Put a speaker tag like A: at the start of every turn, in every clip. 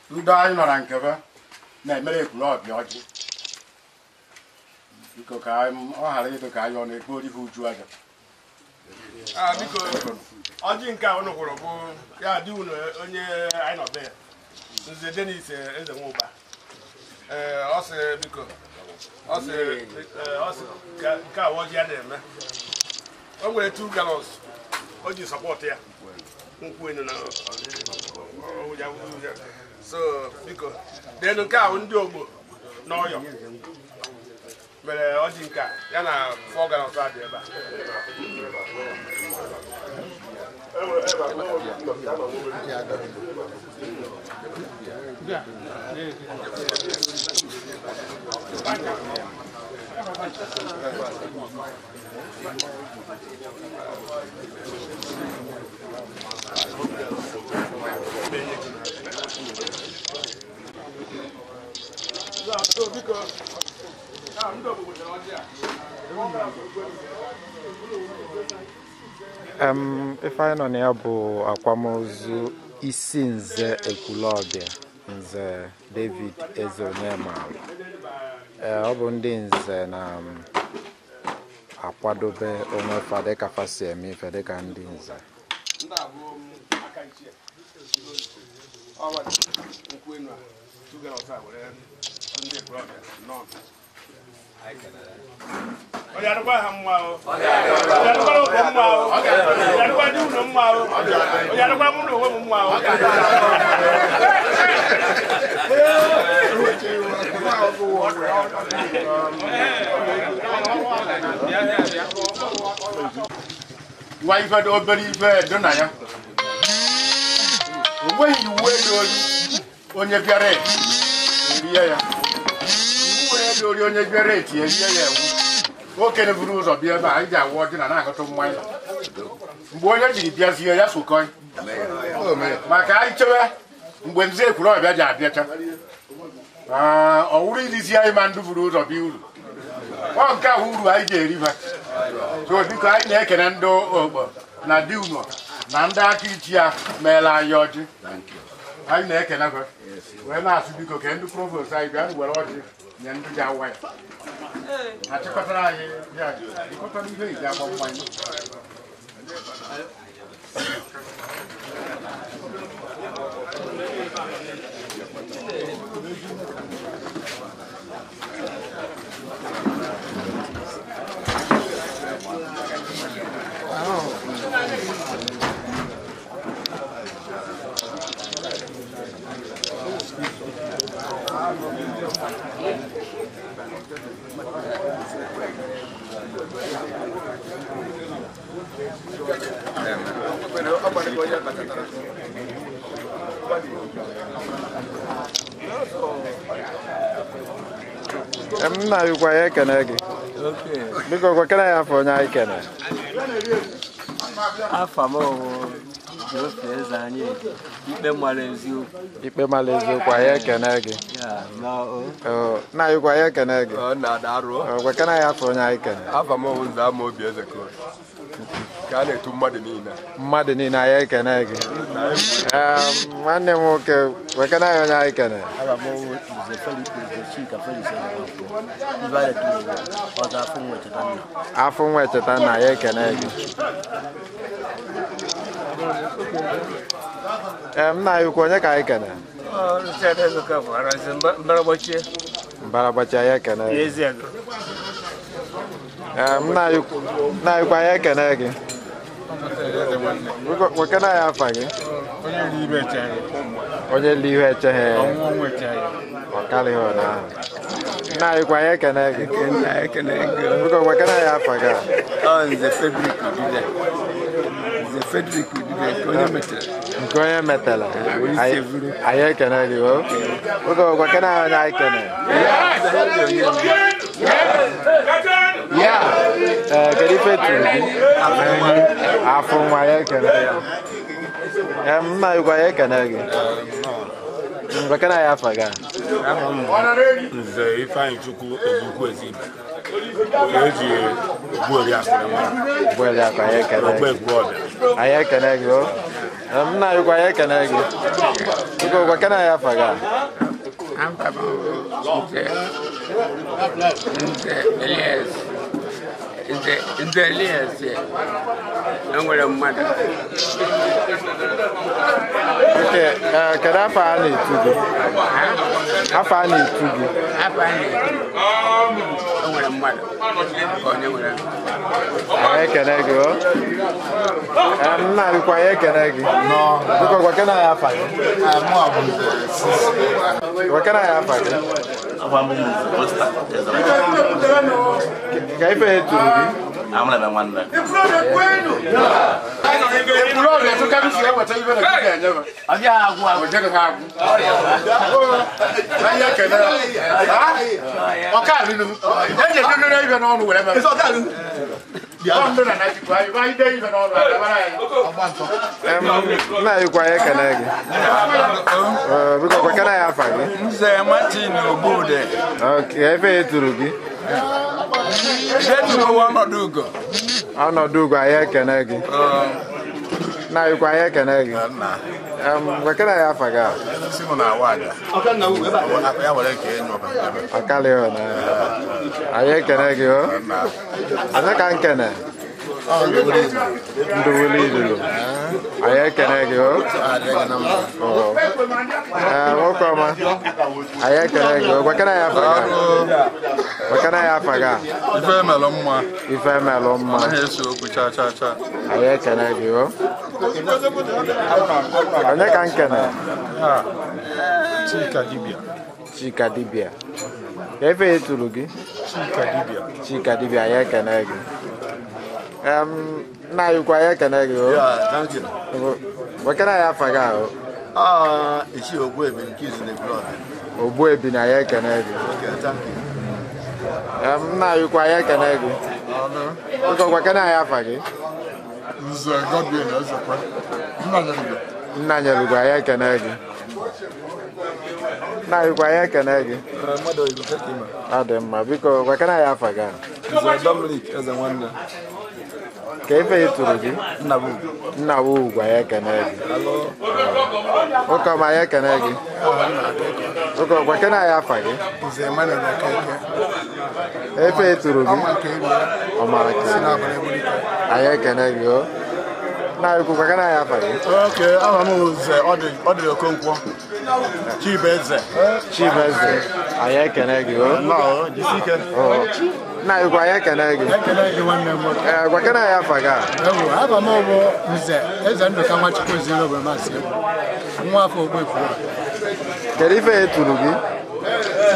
A: Ndị anyị nọ na nkebe na-emere Ekwulọbịa ọjị biko ka ọ ghara ịdị ka anyị ọ na-ekpo orife uju aja.
B: Biko ọjị nke a unu hụrụ bụ ya dị unu onye anyị nọ be ya, Nze Dennis Eze Nwụba. Ọ sị biko ọ sị nke a ọjị ya na-eme o nwere 2 gallons o ji sọpọtụ ya nkwụ enu na so biko denu nke ahụ ndị ogbo n'ọyọ mere ọjị nke a ya na 4 gallons adị ebe a.
C: Ife anyị nọ na ya bụ akwamozu isi Nze Ekwulọbịa, Nze David Eze Onyemalu. Ọ bụ ndị nze na akwadobe onwe fa dịka fa si eme ife dịka ndị nze.
A: Nwa ife dị obere ife dị na ya o nweghị iwu edori onye bịara erie ya, iwu edori onye bịara eti erie ya ewu. Okenye buru ụzọ bịa ebe a anyị ji awụ ọjị na na-ahụtụ mmanya mgbe onye jiri bịazie ya sokọ maka anyị chewe mgbe Nze Ekwulọbịa ji abịacha ọ wụrụ irizi anyị ma ndụ buru ụzọ bịa uru ọ nke ahụ uru anyị ga-eriba. So biko anyị na-ekene ndị ogbo na di unu na ndị aka ichi ya meela anyị ọjị anyị na-ekene ha wee na-asụ biko ka ndị provost anyị bịa were ọjị nye ndị ji awa ya achịkọtara anyị ya ịkọtara ihe eji agba mmanya.
C: Nna yukwa ya ekene gị. Biko gwakere ya afọ onye anyị kene.
D: Afa m bụ Joseph Eze anyị ikpe mara eziokwu.
C: Ikpe mara eziokwu anyị ekene gị. Nna yukwa ya ekene gị. Gwakere ya afọ onye anyị kene.
E: Afa m bụ Nze Amaobi Ezekwe. Ka a na-etu mmadụ niile.
C: Mmadụ niile anyị ekene gị. Nwanne m nwoke gwakere ya onye anyị kene. Afọ nwa echeta nna ya ekene gị. Nna anyị ukwu onye ka anyị kene? Mbaragbachi anyị ekene gị. Nna anyị ukwu anyị ekene gị. Gwakene anyị afa gị. Onye li ihe echeghị ọ karịghị ọ na nna anyị kwa anyị ekene gị. Biko gwakene anyị afa gị a.
D: Nze Frederick Udide. Nze Frederick Udide nke onye metere.
C: Nke onye metela. Anyị ekene gị o. Biko gwakene anyị onye anyị kene. Kedu ife turu gị? Afọ nwa anyị ekene ya. Nna anyị kwa anyị ekene gị. Gwakene anyị afa gị a.
F: Nze Ifeanyi Chukwu Ezukwu Ezibe ka eji Ogbueri akụ mara.
C: Ogbueri akụ anyị ekene gị. Anyị ekene gị o. Nna anyị kwa anyị ekene gị. Biko gwakene anyị afa gị a.
D: Nze Elias. Nze Elias enwere mmadụ.
C: Okay, kedu afọ a na-etu gị? Afọ a na-etu gị?
D: Afọ a na-etu enwere mmadụ. Onye nwere.
C: Anyị ekene gị o. Nna anyị kwa anyị ekene gị. Biko gwakene anyị afa gị. Gwakene anyị afa gị. Ka ife eturu gị?
G: Nwanne.
C: Nna anyị kwa anyị ekene gị. Biko gwakene anyị afa gị.
D: Nze Martin Ogbude.
C: Okay, ife eturu gị?
D: Ọnọdụ ugo.
C: Ọnọdụ ugo anyị ekene gị. Nna anyị kwa anyị ekene gị. Gwakene anyị afa gị a. Ọkalị ọ na. Anyị ekene gị o. Anyị ka nkene. Nduwuli idulu. Anyị ekene gị o. Nwoke ọma. Anyị ekene gị o. Gwakene anyị afa gị a. Gwakene anyị afa gị a.
E: Ife emelụ mma.
C: Ife emelụ mma.
E: Anaghị ese okwu cha cha cha.
C: Anyị ekene gị o. Onye ka nkene?
F: Chika Dibia.
C: Chika Dibia. Ka ife eturu gị?
F: Chika Dibia.
C: Chika Dibia anyị ekene gị. Nna anyị kwa anyị ekene gị o. Gwakene anyị afa gị ahụ.
A: Ogbuebi nke izu na Ekwulọbịa.
C: Ogbuebi na anyị ekene gị. Nna anyị kwa anyị ekene gị. Biko gwakene anyị afa gị.
A: Nze Godwin Ezekwe.
C: Nna nyelugo anyị ekene gị. Nna anyị kwa anyị ekene gị. Ọ dị mma, biko gwakene anyị afa gị a.
E: Nze Dominic Eze nwanne.
C: Ka ife eturu gị? Nna bụ ugwu anyị ekene gị. Nwoke ọma anyị ekene gị. Biko gwakene anyị afa gị.
A: Nze Emmanuel Okeke.
C: Ife eturu gị? Ọmara ka anyị ekene gị o. Nna anyị ukwu gwakene anyị afa gị.
A: Okay, aha m Nze Ọdịrị Okonkwo. Chibeze.
C: Chibeze. Anyị ekene gị o. Nna anyị ukwu anyị ekene gị. Gwakene anyị afa gị a.
A: Afa m bụ Nze Eze Ndụka Nwachukwu Ezinụlọ Masị. Nwa afọ Ogbuefi.
C: Kedu ife eturu gị?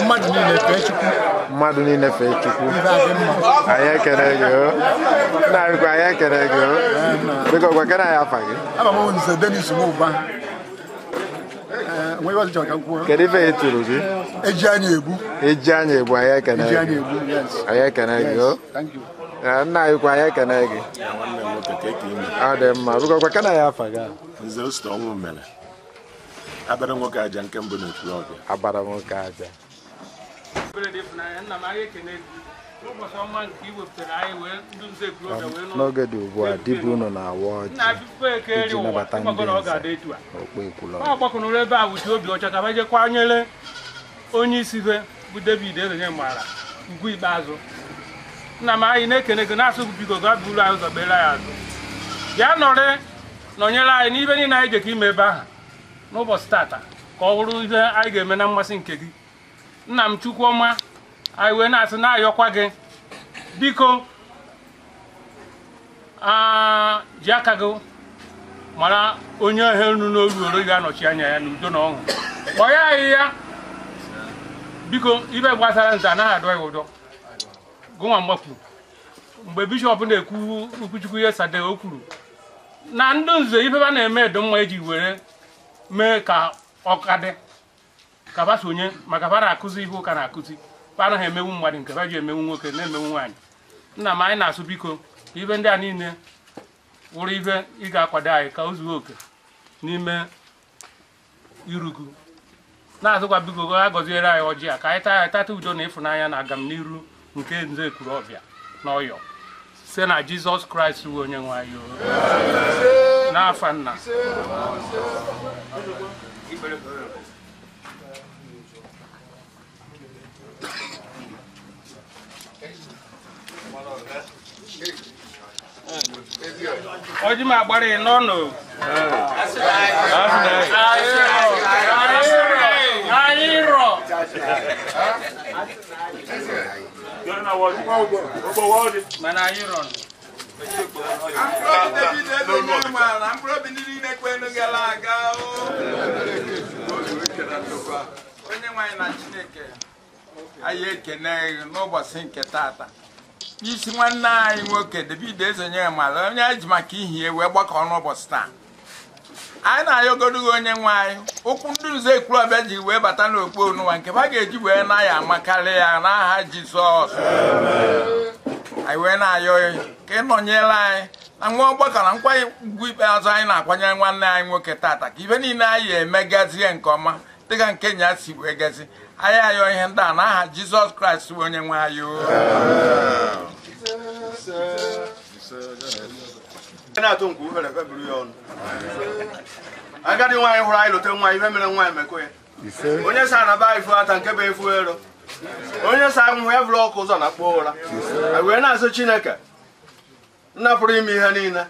G: Mmadụ niile fee Chukwu.
C: Mmadụ niile fee Chukwu. Anyị ekele gị o. Nna anyị kwa anyị ekele gị o. Biko gwakere anyị afa gị.
G: Aba m Nze Dennis Nwụba.
C: Kedu ife e turu gị?
G: Eji anyị egbu.
C: Eji anyị egbu, anyị ekele gị. Anyị ekele gị o. Nna anyị kwa anyị ekele gị. Ọ dị mma. Biko gwakere anyị afa gị.
F: Nze Osita ọnwụ mere. Abara nwoke aja nke mbụ n'Ekwulọbịa.
C: Abara nwoke aja. N'oge dị ugbu a, dibịa unu na-awa ọjị iji nabata ndị nze n'okpu Ekwulọbịa.
H: Ọ gbakọnụrụ ebe a wuji obi ọcha ka ba je kwanyere onye isi be bụ David Ezenyemara ugwu ikpeazụ. Nna m anyị na-ekene gị na-asụ biko ga buru anyị ụzọ kpere anyị azụ. Bịa nọrị nọnyere anyị n'ibe niile anyị jekọ ime ebe ahụ n'ụbọchị tata ka ọ bụrụ ihe anyị ga-eme na mmasị nke gị. Nna m Chukwuọma, anyị wee na-asị na-ayọkwa gị biko ji aka gị mara onye ohe nru n'olu oro ga-anọchi anya ya n'udo na ọṅụ. Kpọọ ya ahịhịa biko, ibe gbasara nze anaghị adọ ya ụdọ. Gụnwa mgbakwu mgbe bishọp na-ekwu okwuchukwu ihe sade o kwuru na ndị nze ibe ba na-eme edo mma eji were mee ka ọka dị ka ba sonye maka ba na-akụzi ihe ụka na-akụzi ba anaghị emenwu mmadụ nke ba ji emenwu nwoke na-emenwu nwaanyị. Nna m anyị na-asụ biko ka ibe ndị a niile wụrụ ibe ị ga-akwado anyị ka o zuo oke n'ime irugu. Na-asụkwa biko ka a gọziere anyị ọjị a ka anyị taa ya tata udo na ịfụnanya na agamniru nke nze Ekwulọbịa na Ọyọ site na Jizọs Kraịst bụ onye nwe anyị. N'afa nna. Ọjị m agbara ị n'ọnụ. Anyị rọ. Mana anyị rọ.
D: Onye nwaanyị na Chineke anyị ekene n'ụbọchị nke tata. Isi nwanne anyị nwoke David Ezenyemara onye anyị ji maka ihie wee gbakọ n'ụbọchị taa. Anyị na-ayọgodu onye nwe anyị ụkwụ ndị nze Ekwulọbịa ji wee bata n'okpu onụwa nke ha ga-eji wee na ya amakarị ya n'aha Jizọs. Anyị wee na-ayọ ka ị nọnyere anyị na nwa ọgbakọ na nkwanye ugwu ikpeazụ anyị na-akwanyere nwanne anyị nwoke tata ka ibe niile anyị emegazie nke ọma dịka nke nya si wee gazi. Anyị ayọ ihe ndị a n'aha Jizọs Kraịst bụ onye nwe anyị.
B: Agadi nwaanyị hụrụ anyị lote nwaanyị ife mere nwaanyị mekọ ya. Onye sa na ba ifu ata nke bụ efu ero. Onye sa ahụhụ ya vụrụ ọkụ ụzọ na kpọọ ụra. Wee na-asụ Chineke nna pụrụ ime ihe niile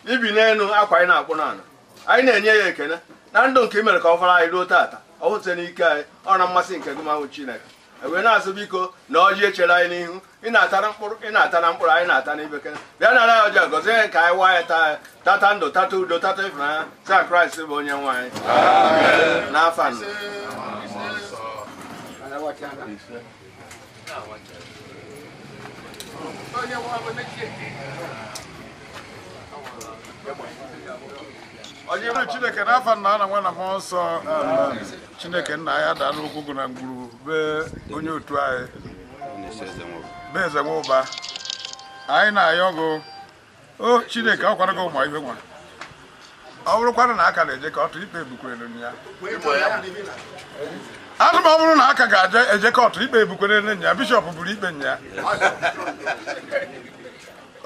B: ibi n'elu akwa anyị na-akpụ n'ala. Anyị na-enye ya ekele na ndụ nke i mere ka ọ fara anyị ruo tata. Ọ hụte n'ike anyị ọ na mmasị nke gị ma hụ Chineke. Wee na-asụ biko na ọjị echere anyị n'ihu ị na-ata na mkpụrụ ị na-ata na mkpụrụ anyị na-ata n'ibekere. Bịa nara ya ọjị gọzie ka anyị waa ya taa tata ndụ tata udo tata ịfụnanya taa Kraịst bụ onye nwe anyị. N'afa nna.
A: Onye Chineke n'afa nna na nwa na mmụọ nsọ. Chineke nna ya daa n'okwu gụ na ngwuru be onye otu anyị be Eze Nwụba. Anyị na-ayọ gụ o Chineke ọ kwarago ụmụ ife nwa ọ bụrụkwanụ na aka na-eje ka ọtụ ikpe ebukwere ya. Azụ ma ọ bụrụ na aka ga-eje eje kọtụ ikpe ebukwere ya, bishọp buru ikpe nya.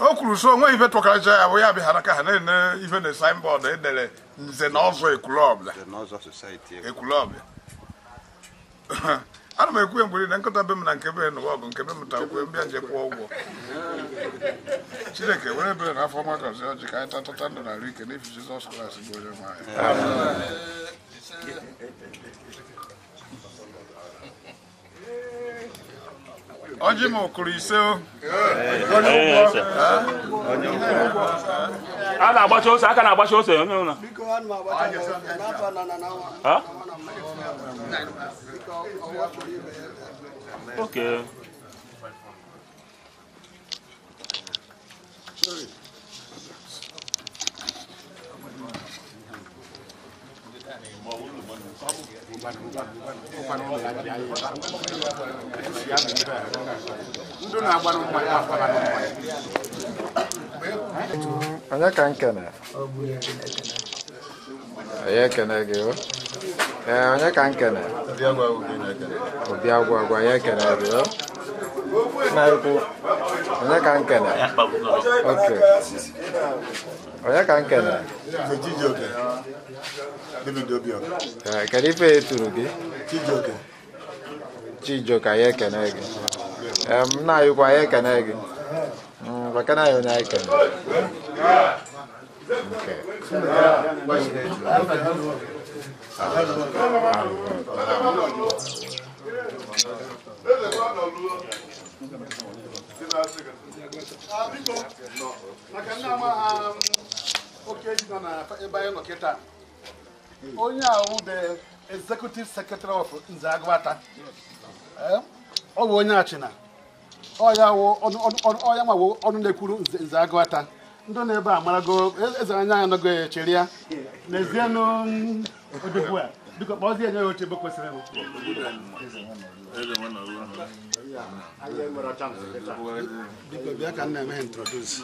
A: O kwuru so onwe ife tụkarịcha ya bụ ya bịara ka ha na-ene ife na signboard edere nze na ọzọ Ekwulọbịa. Ekwulọbịa. Ana m ekwu mgbe niile nkọta be m na nke be nụwa ọgụ nke be m ta okwe mbịa nje kwụọ ụgwọ. Chineke were ebere na afọ ọma gọzie ọjị ka anyị tatata ndụ na arụ ike n'ifi Jizọs Kraịst bụ onye nwe anyị. Ọjị m kụrụ ise o.
I: A na-agbacha ose, aka na-agbacha ose onye ụlọ.
F: Okay.
C: Onye ka nkene? Onye ekene gị o? Ee, onye ka nkene? Obi agwa agwa, onye ekene gị o? Na-ekwu, onye ka nkene? Okay. Onye ka nkene? Ee, kedu ife e turu gị? Chijioke. Chijioke, anyị ekene gị. Ee, m na-ayịkwa anyị ekene gị. Wakana yo na ekene. Okay.
G: Onye ahụ the executive secretary of Nzeagwata. Ọ bụ onye Achịna. Ọ ya nwa ọnụ na-ekwuru Nzeagwata. Ndị na-ebe a marago eze anya anago echere ya. N'ezienụ odogwu a. Biko kpọzie nye ya oche ebe kwesịrị m. Biko bịa ka m na-eme introduce.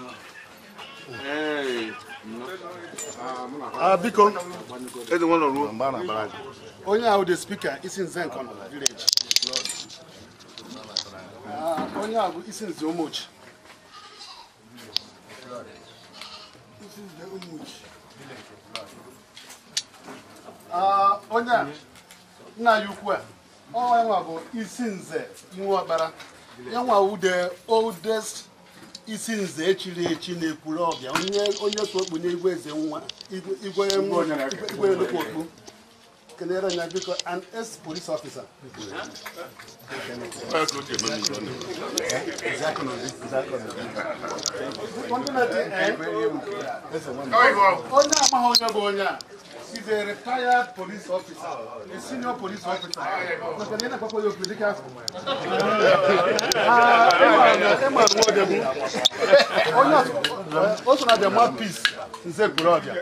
G: Biko onye ahụ the speaker isi nze nke nọ na village. Onye ahụ bụ isi nze Ụmụchi. Isi nze Ụmụchi. Onye a nna ya ukwu a ọ nwa bụ isi nze nwa ọkpara. Ya nwa wụ the oldest isi nze echiri echi na-ekwuru ọbịa onye so okpu n'igwe eze nwa igwe nnukwu okpu. Kenere ya biko an ex police officer. Onye amaghị onye bụ onye a is a retired police officer, a senior police officer. Also, the mouthpiece, Nze Ekwulobia.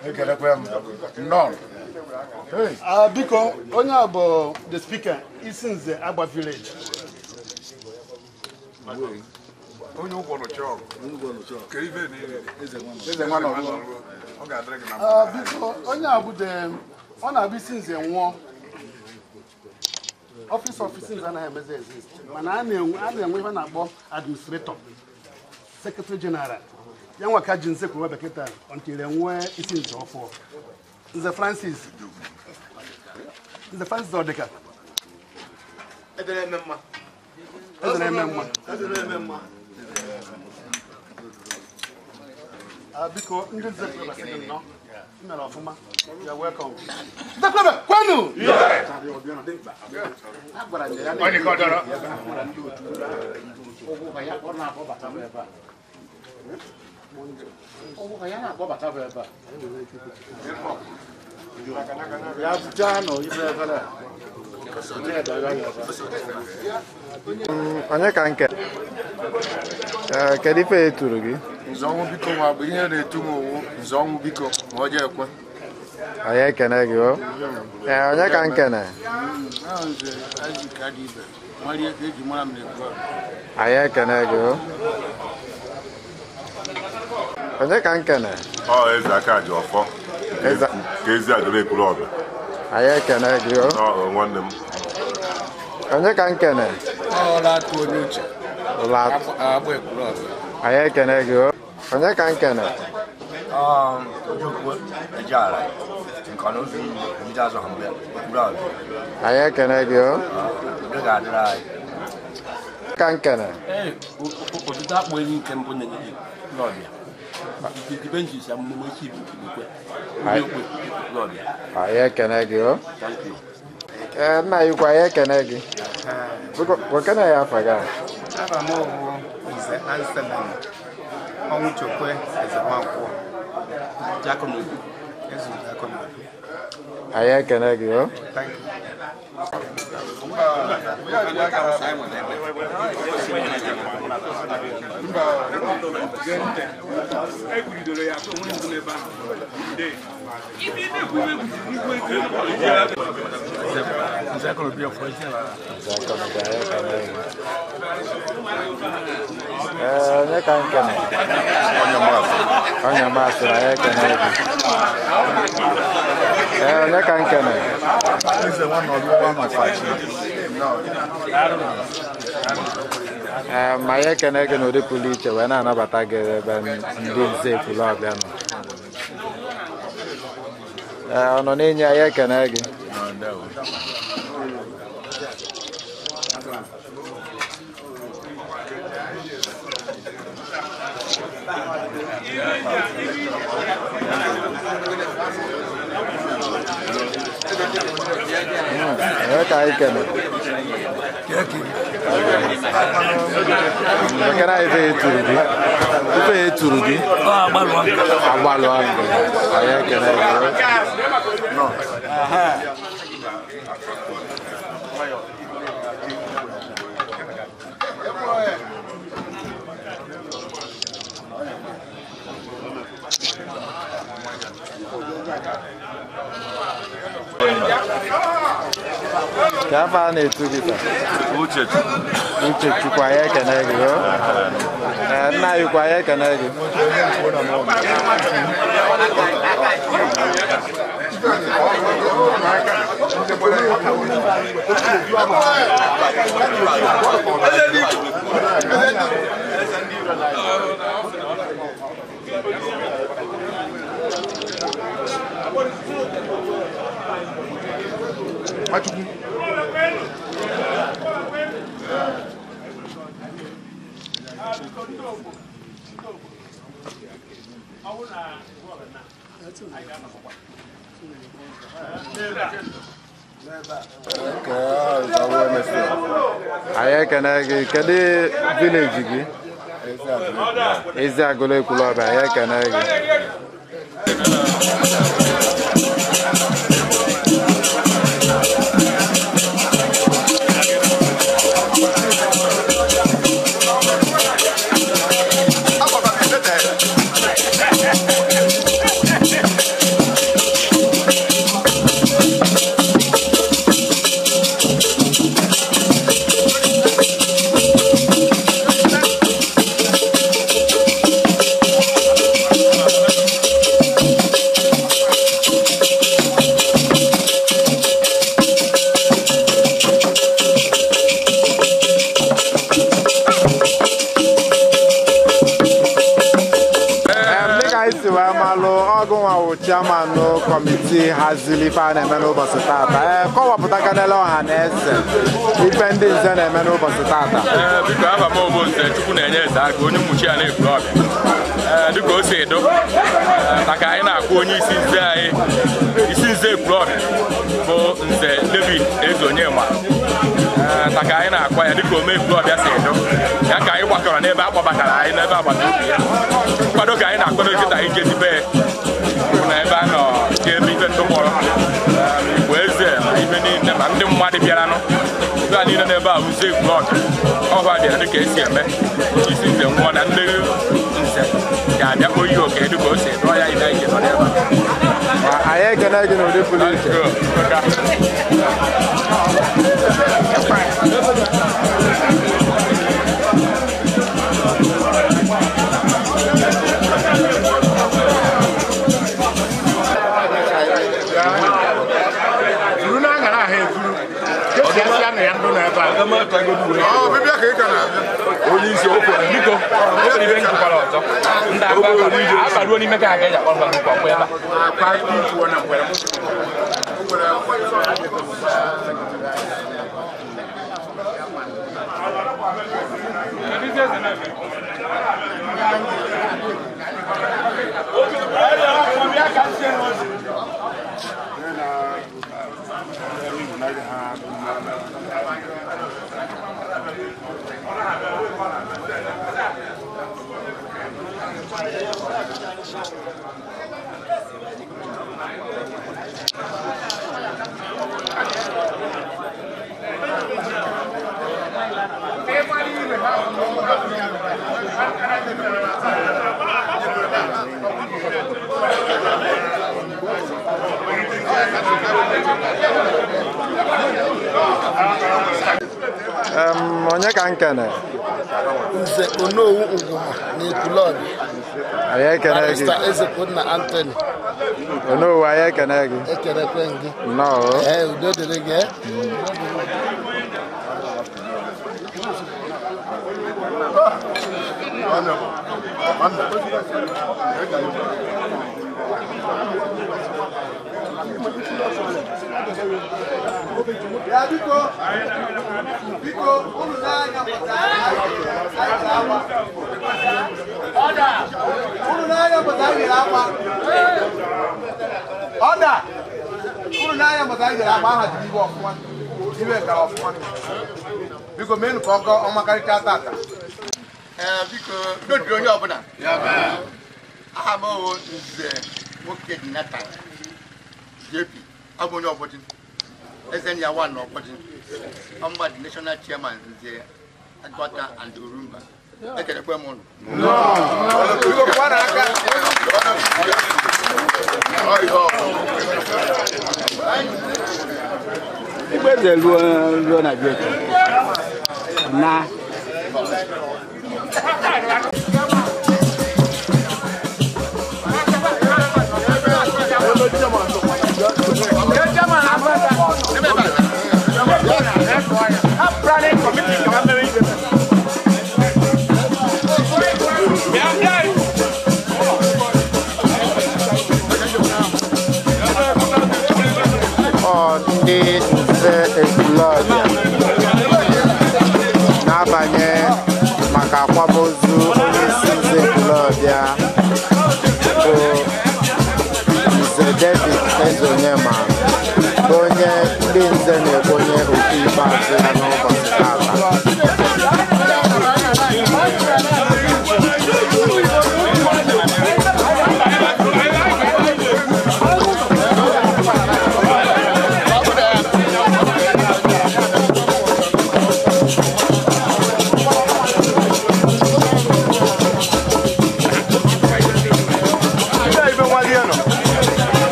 G: Biko, onye bụ the speaker, isi nze Agba village. Biko, onye a bụ ọ na-abụ isi nze nwụọ. Office of isi nze anaghị emezi exist, mana a na-enwe ihe a na-akpọ administrator, secretary general. Ya nwa ka ji Nze Ekwulobia kịta until enwee isi nze ọfụọ. Nze Francis. Nze Francis Odika. Eze na-eme mma. Biko, ndị Nze Ekwulobia sị gị nnọọ. I mere ọfụma. You are welcome. Nze Ekwulobia, kwenu!
C: Onye ka nke? Kedu ife e turu gị?
E: Nzọnwụ biko nwa bụ ihe na-etu m owu nzọnwụ biko ma ọ jee ekwe.
C: Onye ekene gị o? Onye ka nkene? Anyị ekene gị o? Onye ka nkene?
F: Ọ eze aka ji ọfọ. Ka ezi adịrị Ekwulobia.
C: Anyị ekene gị o?
F: Ọ nwanne m.
C: Onye ka nkene?
I: Ọ onye uche. Agba Ekwulobia.
C: Anyị ekene gị o? Onye ka nkene? Anyị ekene gị o? Ka nkene?
I: Otutu akpụ enyi nke mbụ na Ekwulobia.
C: Anyị ekene gị o? Ee, nna ya ukwu, anyị ekene gị. Wekene ya afa gị a?
J: Afa m bụ Nze Anselm Ọnwụchukwu Ezenwankwo. Ezugo.
C: Anyị ekene gị o.
J: Thank you. Onye ka nkene? Onye masị na ya ekene gị. Onye ka nkene? Ma ya ekene gị n'ụdị pụrụ iche wee na-anabata gị ebe ndị nze Ekwulọbịa nọ. Ọ nọ n'enyi ya ekene gị. Onye ka anyị kene? Bekara ife eturu gị. Ife eturu gị. Agbalụ ahụ. Anyị ekene gị. Ka afọ a na-etu gị taa? Uchechukwu anyị ekene gị. Nna anyị kwa anyị ekene gị. Anyị ekene gị. Kedu vileji gị? Eziagụlụ Ekwulọbịa. Anyị ekene gị. Chairman kọmitii haziri ife a na-eme n'ụbọchị tata. Kọwapụtakanela ọha na eze ife ndị nze na-eme n'ụbọchị tata.
K: Biko aba m bụ Nze Chukwu na-enye eze aka onye mmuchi a na-Ekwulọbịa. Dịka o si edo maka anyị na-akwụ onye isi nze anyị, isi nze Ekwulọbịa bụ Nze David Eze Onyema. Taka anyị na-akwa ya dịka ome Ekwulọbịa si edo ya ka anyị gbakọrọ n'ebe a kpọbatara anyị n'ebe agbata obi ya. Nkwado ka anyị na-akwado kịta ijezi be na ebe a nọ ebe ife ndụ kpọrọ Igbo eze ma ife niile ma ndị mmadụ bịaranụ ebe a niile n'ebe a bụ Ekwulọbịa ọhụa bịara dịka esi eme isi nze nwụọ na ndị nze ga-abịa kpọ ihe oke dịka o si dụọ ya ide ije nọ n'ebe a.
C: Anyị ekene gị n'ụdị pụrụ iche. Onye ka nkene?
L: Nze Onowu Ugwuma na Ekwulobia.
C: Anyị ekene gị.
L: Barrister Ezekwunna Anthony.
C: Onowu, anyị ekene gị.
L: Ekenekwe gị.
C: Nnọọ.
L: Ee, udo dịrị gị.
E: Biko meenụ ka ọgọ ọmakarịcha tata.
M: Biko n'odiri onye ọbụla. Aha m owo Nze nwoke dị Nathan JP, ọ bụ onye Ọbọdị, eze ya wa na Ọbọdị, ọmba the national chairman Nze Agwata and Orumba. Ekelekwe m ụnụ.
E: Biko kụọ n'aka.
N: Igbe ruo ruo na bie na
C: Ndị nze Ekwulobia na-abanye maka akwamozu onye isi nze Ekwulobia bụ Nze David Ezeonyema, bụ onye ndị nze na-ekponye okpu ikpeazụ ya n'ụbọchị tata.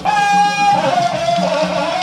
M: Hey!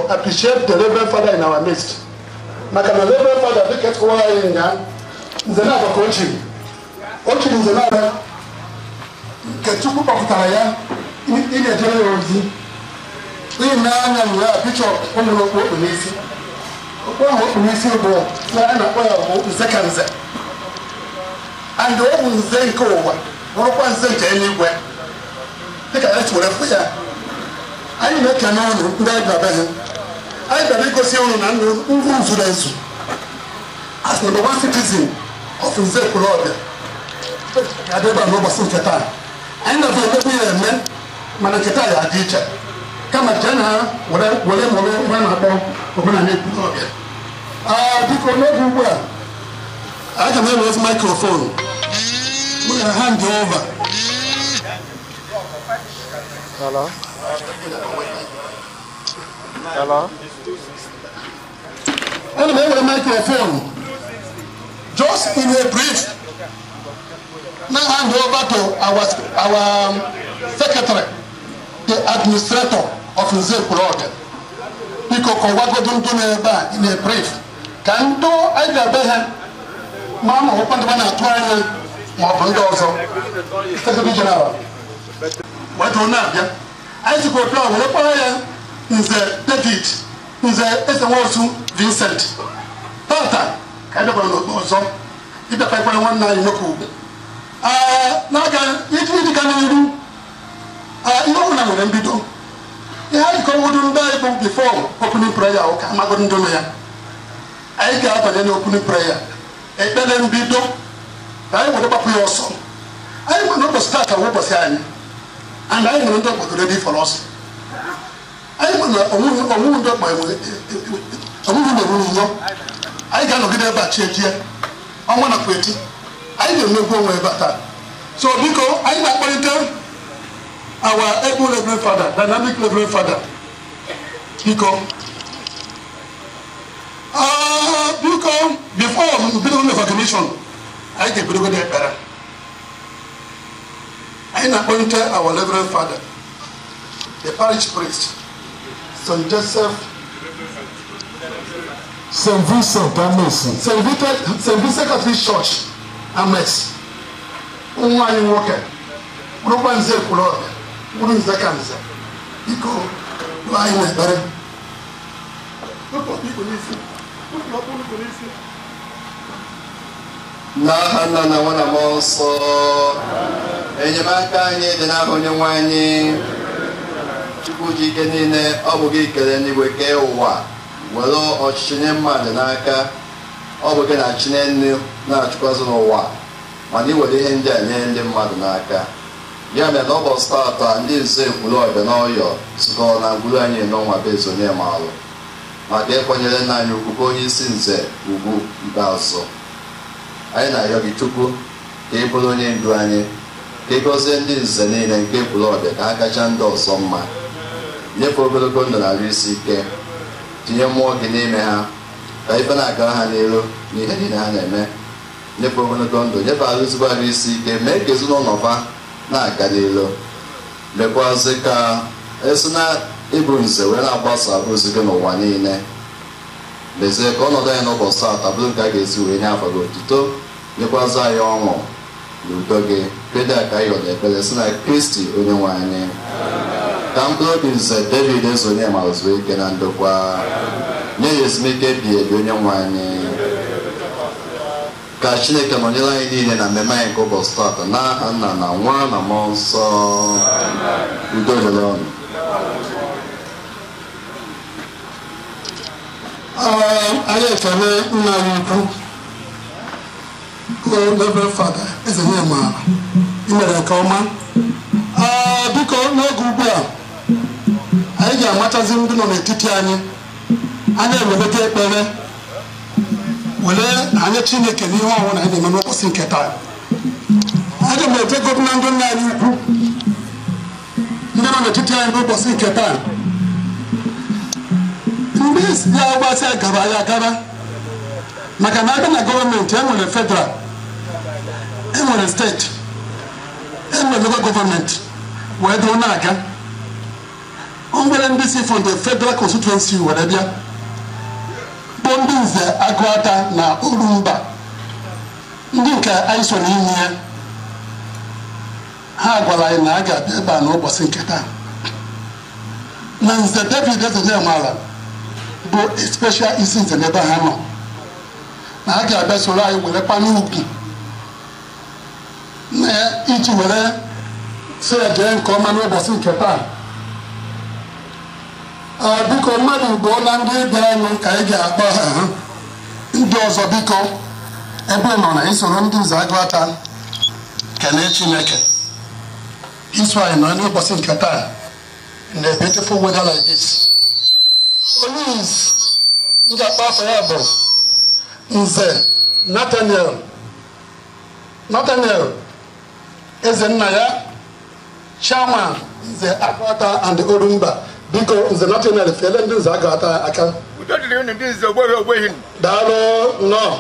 G: Appreciate the Reverend Father in our midst. Maka na Reverend Father dịka kọwara anyị nga nze na abakọ ochiri ochiri nze na abịa nke Chukwu kpọpụtara ya ị na-ejere ya ozi ị na-anya na ya bishọp ụmụrụ okpu okpu n'isi okpu ahụ okpu n'isi bụ ya a na-akpọ ya bụ nze ka nze and ọ bụ nze nke ụwa bụrụkwa nze nke eluigwe dịka ya si were fụ ya anyị na-ekene ụnụ ndị anyị bịara be ha. Anyị bịara igosi ụnụ na ndụ zuru ezu as number one citizen of Nze Ekwulobia ga-adị ebe a n'ụbọchị nke taa. Anyị na-abịa emebe ya eme mana nke taa ya adị iche kama jee na ha were mụrụ nwa na-akpọ omenala Ekwulobia. Biko n'oge ugbu a, aga m ewere microphone. M ga-hand over.
C: Hello? Hello?
G: Ana m ewere microphone just in a brief. Now hand over to our secretary, the administrator of Nze Ekwulobia. Biko kọwagodu ndụ n'ebe a in a brief. Ka ndụ anyị ga-ebe ha ma ma ọkwa ndị na-atụ anya ma ọ bụ ndị ọzọ. Secretary General. Wee dụrụ na-abịa. Anyị sikwa otu a were kpọrọ ya Nze David, Nze Ezenwosu Vincent. Tata ka anyị bịakwara n'okpo ọzọ ịbịakwa nwanne anyị nwoke ugwu. N'aga iji ga n'iru, ihe ọbụla nwere mbido. Ihe anyị kọwodu ndị anyị bụ before opening prayer ụka amagodo ndụ ya. Anyị ga-abanye n'opening prayer. Ekpere mbido ka anyị were gbapụ ya ọsọ. Anyị ma na ụbọchị tata bụ ụbọchị anyị. And anyị nwere ndị obodo ready for us. Anyị ma na onwughị ndị ọkpa onwughị na-eru n'ụlọ. Anyị ga-anọgide ebe a chi ejie. Ọnwa na kweti. Anyị ga-emegbu onwe ebe a taa. So biko anyị na-akpọlite our able Reverend Father, dynamic Reverend Father. Biko. Biko, before we bido recognition, anyị ga-ebidogodo ekpere. Anyị na-akpọlite our Reverend Father, the parish priest, St. Joseph, St. Vincent Amesi, St. Vincent Catholic Church, Amesi. Nwa anyị nwoke, bụrụkwa Nze Ekwulobia, bụrụ nze ka nze. Biko, gụọ anyị n'ekpere.
O: N'aha Nna na Nwa na Mmụọ Nsọ, enyemaka anyị dị n'aha Onyenwe anyị. Chukwu ji ike niile, ọ bụ gị kere n'igwe kee ụwa, were ọchịchị nye mmadụ n'aka. Ọ bụ gị na-achị n'elu na-achịkwazị n'ụwa, mana ị were ihe ndị a nye ndị mmadụ n'aka. Ya mere n'ụbọchị taata, ndị Nze Ekwulobia n'Ọyọ zukọrọ na ngwuru anyị n'ọnwa be Ezeonyemalụ maka ịkwanyere nna anyị ugwu bụ onye isi nze ugwu ikpeazụ. Anyị na-arịọ gị Chukwu ka ị bụrụ onye ndu anyị, ka ị gọzie ndị nze niile nke Ekwulobia ka ha kacha ndị ọzọ mma, nyefee ogologo ndụ na arụ isi ike, tinye mmụọ gị n'ime ha ka ife na-agara ha n'elu n'ihe niile ha na-eme, nyefee ogologo ndụ, nyefee arụ ezigbo arụ isi ike, mee ka ezinụlọ fa na-aga n'elu, mekwazị ka esi na ịbụ nze wee na-agbasa ozi gị n'ụwa niile. Mezie ka ọnọdụ anyị n'ụbọchị taata bụrụ nke a ga-esi wee nye afọ gị otuto, nyekwazị anyị ọṅụ na udo gị. Kedu ka anyị yọrọ ekpere si na Kristi onye nwe anyị. Ka mkpụrụ obi Nze David Ezeonyemalụ zuo ike na ndokwa, nye ya ezumike ebighị ebi onye nwe anyị. Ka Chineke nọnyere anyị niile na mmemme anyị nke ụbọchị taata n'aha Nna na Nwa na Mmụọ Nsọ. Udo dịrị ọnụ.
G: Anyị ekele nna anyị ukwu bụ Reverend Father Ezeonyemalụ, i mere nke ọma. Biko n'oge ugbu a anyị ga-amachazi ndị nọ n'etiti anyị. Anyị eweleta ekpere were anya Chineke n'ihe ọnwụ na anyị na-eme n'ụbọchị nke taa. Aga m ejegodu na ndị nna anyị ukwu ndị nọ n'etiti anyị n'ụbọchị nke taa. Ndị ya gbasịa gara ya agara maka na abịa na gọọmenti enwere federal, enwere steeti, enwere local gọọmenti wee dụrụ na-aga. O nwere ndị si from the federal constituency were bịa bụ ndị Nze Agụata na Orumba, ndị nke anyị so n'ime ya. Ha gwara anyị na a ga-abịa ebe a n'ụbọchị nke taa. Na Nze David Ezeonyemalụ bụ special isi nze n'ebe ha nọ, na ha ga-abịa soro anyị were kwanye ugwu na iji were sị ya jee nke ọma n'ụbọchị nke taa. Biko mmadụ gụọla ndị bịaranụ ka anyị ga-akpọ ha. Ndị ọzọ biko ebe nọ na isoro ndị Nze Agụata kelee Chineke iso anyị nọ n'ụbọchị nke taa in a beautiful weather like this. Police M ga-akpọ afọ ya bụ Nze Nathaniel eze nna ya, chairman Nze Agụata and Orumba. Biko Nze Nathaniel, fele ndị Nze Agụata aka.
M: Udo dịrị unu ndị Nze Ogbori Ogbehi.
G: Daalụ nnọọ.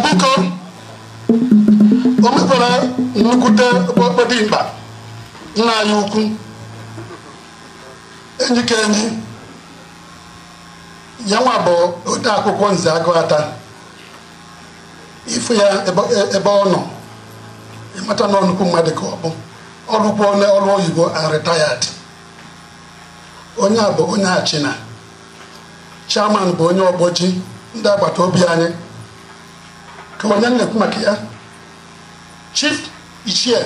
G: Biko o mekwara nnukwute okpokpo dimkpa nna anyị ukwu, enyi ka enyi ya nwa bụ ode akwụkwọ Nze Agụata. Ifu ya ebe ọ nọ, ịmata na nnukwu mmadụ ka ọ bụ. Ọrụkwa ọrụ oyibo and retired. Onye a bụ onye Achịna, chairman bụ onye Ọgbọji, ndị agbata obi anyị. Ka onye na-ekwu maka ya, Chief Ichie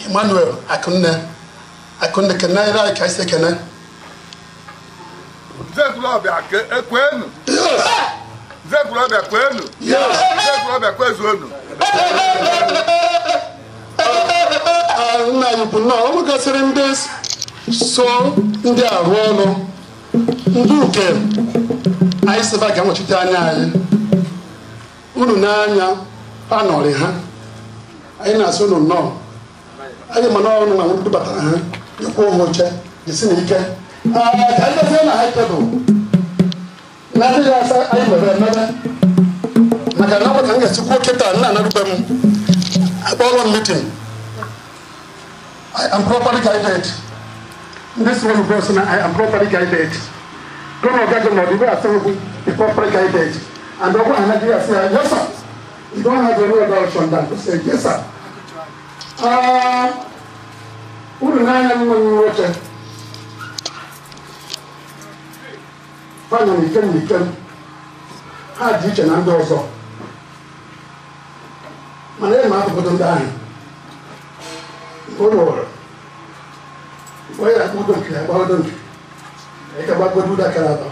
G: Emmanuel Akụnne. Akụnne, kenere anyị ka esi ekene.
M: Nze Ekwulọbịa ekwenu. Nze Ekwulọbịa kwenu. Nze Ekwulọbịa kwezuonu.
G: Nna anyị bụ nnọọ, ọ nwegasịrị ndị so ndị arụ ọrụ ndị uke anyị sịba ga-anọchite anya anyị. Unu n'anya panọrị ha, anyị na-asị unu nnọọ. Anyị ma n'ọrụ na ndị batara ha ịkwụ ha oche jisi na ike. Ka anyị gazie na high table na-adịghị asa anyị mere emebe, maka na ọ bụ ka m ga-esikwu kịta nna anarube m akpọrọ m meeting. I am properly guided. This one goes, I am properly guided. Don't get the be properly guided. And don't go say, yes, sir. You don't have any other option than to say, yes, sir. Finally, can ha dị iche na ndị ọzọ, mana ị ma atụgodo ndị ahụ ụlọ onye na-akpọdo nke ya gbagodo nke ya ka gbagodo ụda kara atọ.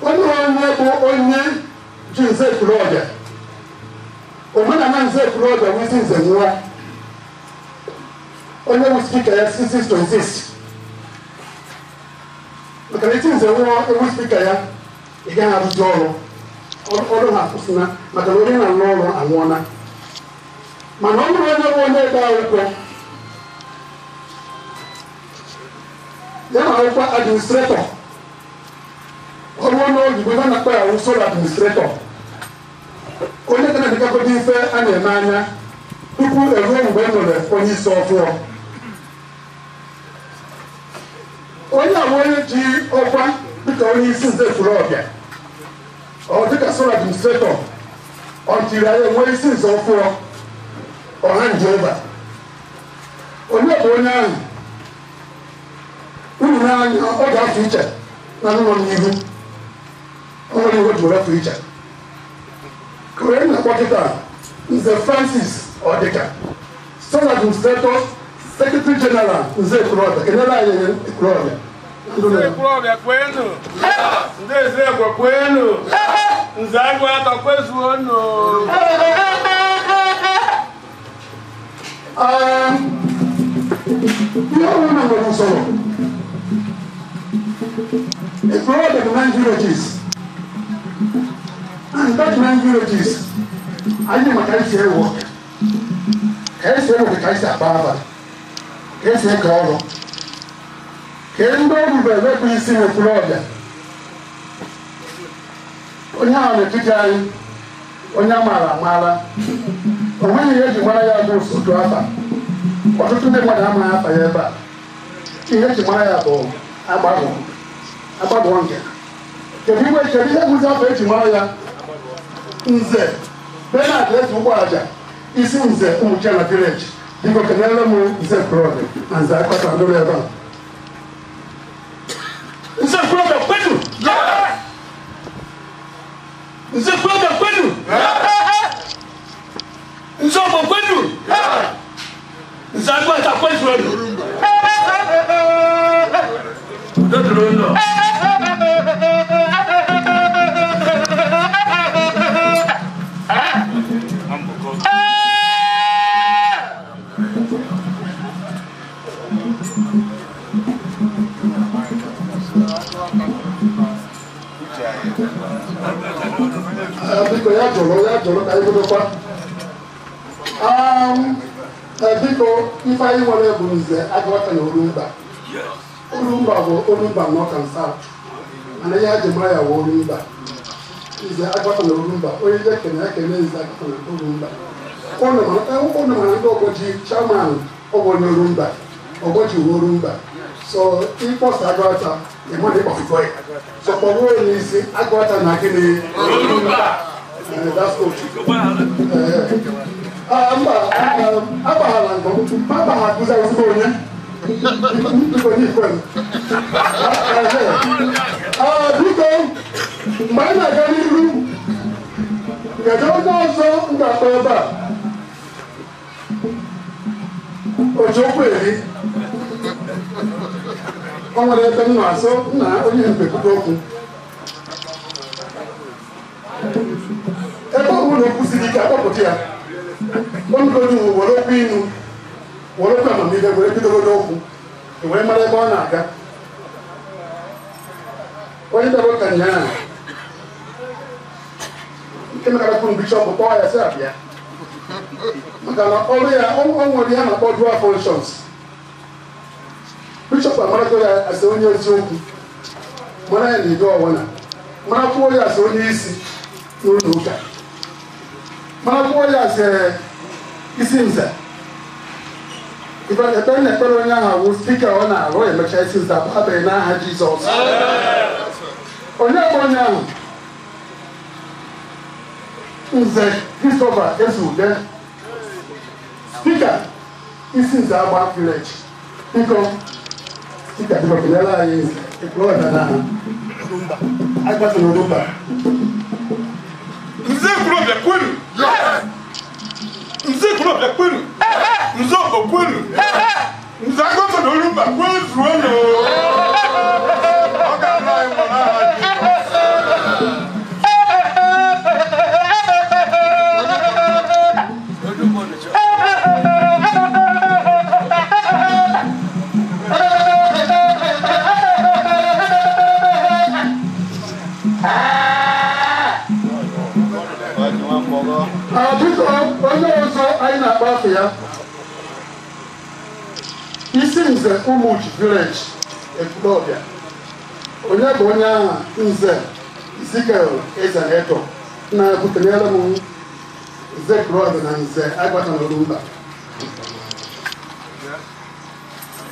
G: Onye onye bụ onye ji Nze Ekwulọbịa, omenala Nze Ekwulọbịa bụ isi nze nwa, onye bụ spika ya ceases to exist. Maka na isi nze nwa ewu spika ya, ị gaghị arụzi ọrụ, ọrụ ha akwụsịna, maka na onye na-arụ ọrụ anwụọna. Mana ọ bụrụ onye bụ onye ede akwụkwọ ya na akwụkwọ administrator, ọrụ onye oyibo ebe a na-akpọ ya usoro administrator, onye ga na-edekọta ife a na-eme anya tupu eruo mgbe e nwere onye isi ọfụọ. Onye a bụ onye ji ọkwa dịka onye isi Nze Ekwulọbịa, ọ dịka sole administrator, ọ tiri anyị enwe isi nze ọfụọ ọha Njehova. Onye bụ onye ahụ unu n'anya, ọ ga-afụ iche na nọ n'ihu, ọ nwere ihe o ji were fụ iche. Ka onye na-akpọ kịta Nze Francis Ọdịka, sole administrator, secretary general Nze Ekwulọbịa, kenyere anyị Ekwulọbịa.
B: Nze Ekwulọbịa kwenu. Nze Ezeekwe kwenu. Nze Agụata kwezuonu.
G: Ihe ọbụla nwere usoro. Ekwulọbịa bụ 9 villages, and that 9 villages anyị maka esi ewu ọka, ka esi ewu, ka esi akpa abalị, ka esi eke ọrụ, ka ndị ọrụ bụ ewepụ isi n'Ekwulọbịa. Onye ahụ n'etiti anyị, onye amaara amaara, o nweghị ihe eji mara ya bụ otu afa. Ọtụtụ ndị mmadụ amaghị afa ya ebe a. Ihe eji mara ya bụ agbagọ nke. Kedu ihe bụzi afọ eji mara ya? Nze Bernard Eze Ugwuaja, isi nze Ụmụchiana village. Biko kenere m Nze Ekwulọbịa na Nze Akpata ndụrụ ebe a.
B: Nze Ekwulọbịa kwenu. Nze Ekwulọbịa kwenu. Nze Ọgbọ kwenu. Nze Agụata kwezuonu. Udo dịrị unu.
G: Biko ya jụrụ ka anyị bidokwa. Biko ife anyị nwere bụ Nze Agụata na Orumba. Orumba bụ Orumba North and South. Mana ihe eji mara ya bụ Orumba. Nze Agụata na Orumba, onye je kene ekene Nze Agụata na Orumba. Ụnụ mara ndị Ọgbọji chairman ọ bụ onye Orumba. Ọgbọji wụ Orumba. So ịkpọsa Agụata ịma na ịkpọfụkọ ya. So kpọgbuo onye isi Agụata na gịnị? Orumba. That's all. Mba, agbaghala nke agbagha akụzi ezigbo onye. Biko n'ikwe m. Biko, mgbe anyị na-aga n'iru, kedu onye ọzọ m ga-akpọ ebe a? Ojiokwu eri. O nwere ebe m na-asụ nna onye mbekwute okwu. Ebe ọ bụla okwu siri ike akpọpụta ya. Ongodu were okwu inu, were okwu amamihe, were bidogodo okwu, were mara ebe ọ na-aga. Onye bịara ụka nyaa, nke mekara kwuru bishọp kpọọ ya sị abịa. Maka na ọrụ ya, o nwere ihe na-akpọ dual functions. Bishọp amarago ya asị onye eziokwu, mara ya na ido ọwụna, marakwuo ya asị onye isi n'ụlọ ụka, marakwuo ya asị isi nze. Ekpere na-ekpere onye ahụ awụ spika ọ na-arụ emecha isi nze abụghị n'aha Jizọs. Onye bụ onye ahụ? Nze Christopher Ezude, spika isi nze Agba village. Biko, spika biko kenyere anyị nze Ekwulọbịa n'aha Agụata na Orumba.
D: Nze Ekwulọbịa kwenu! Nze Ekwulọbịa kwenu! Nze Ọgbọ kwenu! Nze Agụata na Orumba kwezuonụ! Ọ ga-anụ anyị mma n'aha Jizọs.
G: Biko, onye ọzọ anyị na-akpọ afọ ya, isi nze Ụmụchi village Ekwulọbịa. Onye bụ onye ahụ? Nze Ezekiel Ezeneto na-ekwutenyere m Nze Ekwulọbịa na Nze Agụata na Orumba.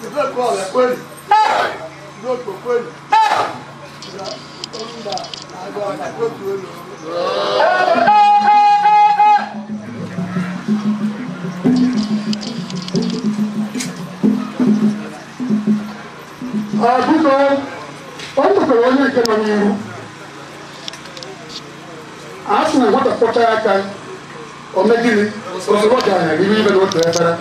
B: Nze Ekwulọbịa kwenu! Nze Okpo kwenu! Orumba na Agụata kwezuonụ!
G: Biko, ọ tụtara onye nke nọ n'ihu. A sị na nwata kpọcha aka, o mee gịnị? Ozugbo ọ gara iru ibe n'otu efere.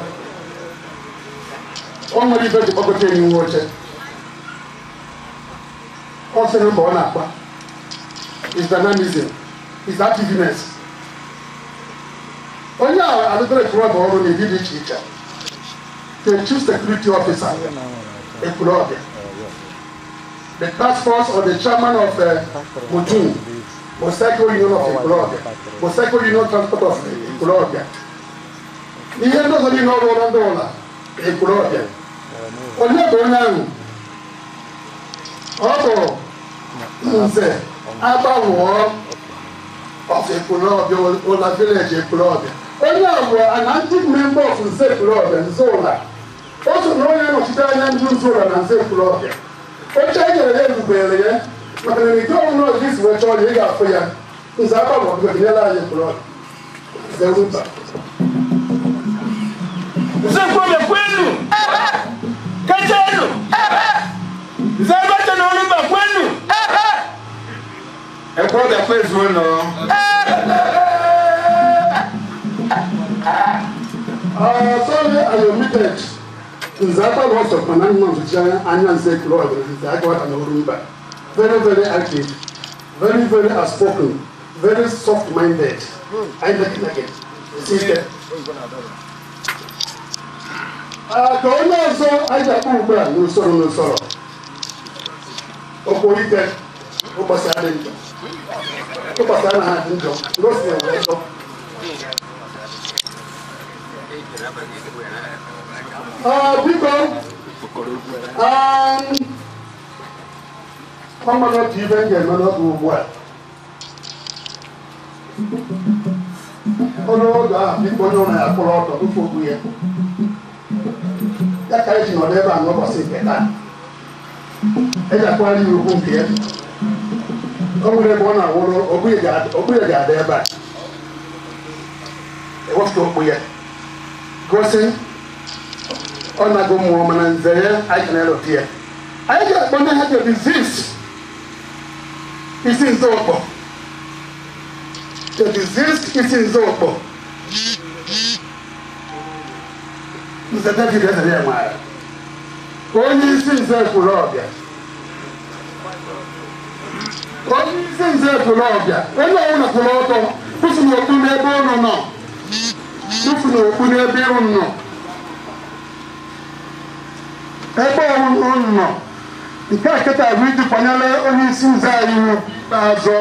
G: O nwere ibe ji kpọgote ya n'ihu oche. Ọ sịrị mba ọ na-akpa. Is dynamism, is activeness. Onye a alụtara Ekwulọbịa ọrụ n'ụdị dị iche iche. The chief security officer, Ekwulọbịa. The task force or the chairman of Mutun, Motorcycle Union of Ekwulọbịa, Motorcycle Union Transport of Ekwulọbịa. Ihe ndị ọzọ niile ọrụ ọrụ ndị ụlọ Ekwulọbịa. Onye bụ onye ahụ? Ọ bụ Nze Agbanwụọ of Ekwulọbịa, Ụla village Ekwulọbịa. Onye a bụ an active member of Nze Ekwulọbịa, Nze Ụla. O so na onye nọchite anya ndị Nze Ụla na Nze Ekwulọbịa. Oche e nyere ya erubere ya maka na ite ọnwụ n'ọdụ isi wee chọọ ya, ị ga-afụ ya. Nze Agbanwụọ biko kenyere anyị Ekwulọbịa. Nze Orumba.
D: Nze Ekwulọbịa kwenu! Kechenu! Nze Agụata na Orumba kwenu!
C: Ekwulọbịa kwezuonụ!
G: Sorry, I omitted. Nze Agbanwụọ sokwa na nnọchi anya Nze Ekwulọbịa na Nze Agụata na Orumba. Very, very active, very, very outspoken, very soft-minded. I like it. Sister. Ka onye ọzọ anyị ga-akpọ ugbu a n'usoro n'usoro. Okporike ụbọchị adị njọ. Ụbọchị anaghị adị njọ. Ngosi na-enwe njọ. Biko, ọ mara otu ibe m ga-eme n'oge ugbu a. Ọnụ oge ahụ biko onye ụlọ ya kwụrụ ọtọ tupu okwu ya. Ya ka anyị ji nọdụ ebe a n'ụbọchị nke taa. Eji akwara ya ugwu nke ya. O nwere ebe ọ na-awụrụ okpu ya ga-adị ebe a. Ewepụta okpu ya. Gosi ọ na-agụ mmụọ mana nze ya anyị ka na-elote ya. Anyị ga-akpọ ndị ha ga-exist isi nze ụkpọ. The diseased isi nze ụkpọ. Nze David ezere ya maara. Onye isi nze Ekwulọbịa. Onye isi nze Ekwulọbịa. Onye ọbụla kwụrụ ọtọ kwụsị n'okpu n'ebe ụnụ nọ. Kwụsị n'okpu n'ebe ụnụ nọ. Ebe ọbụla ụnụ nọ. Nke a kịta bụ iji kwanyere onye isi nze anyị ugwu ikpeazụ.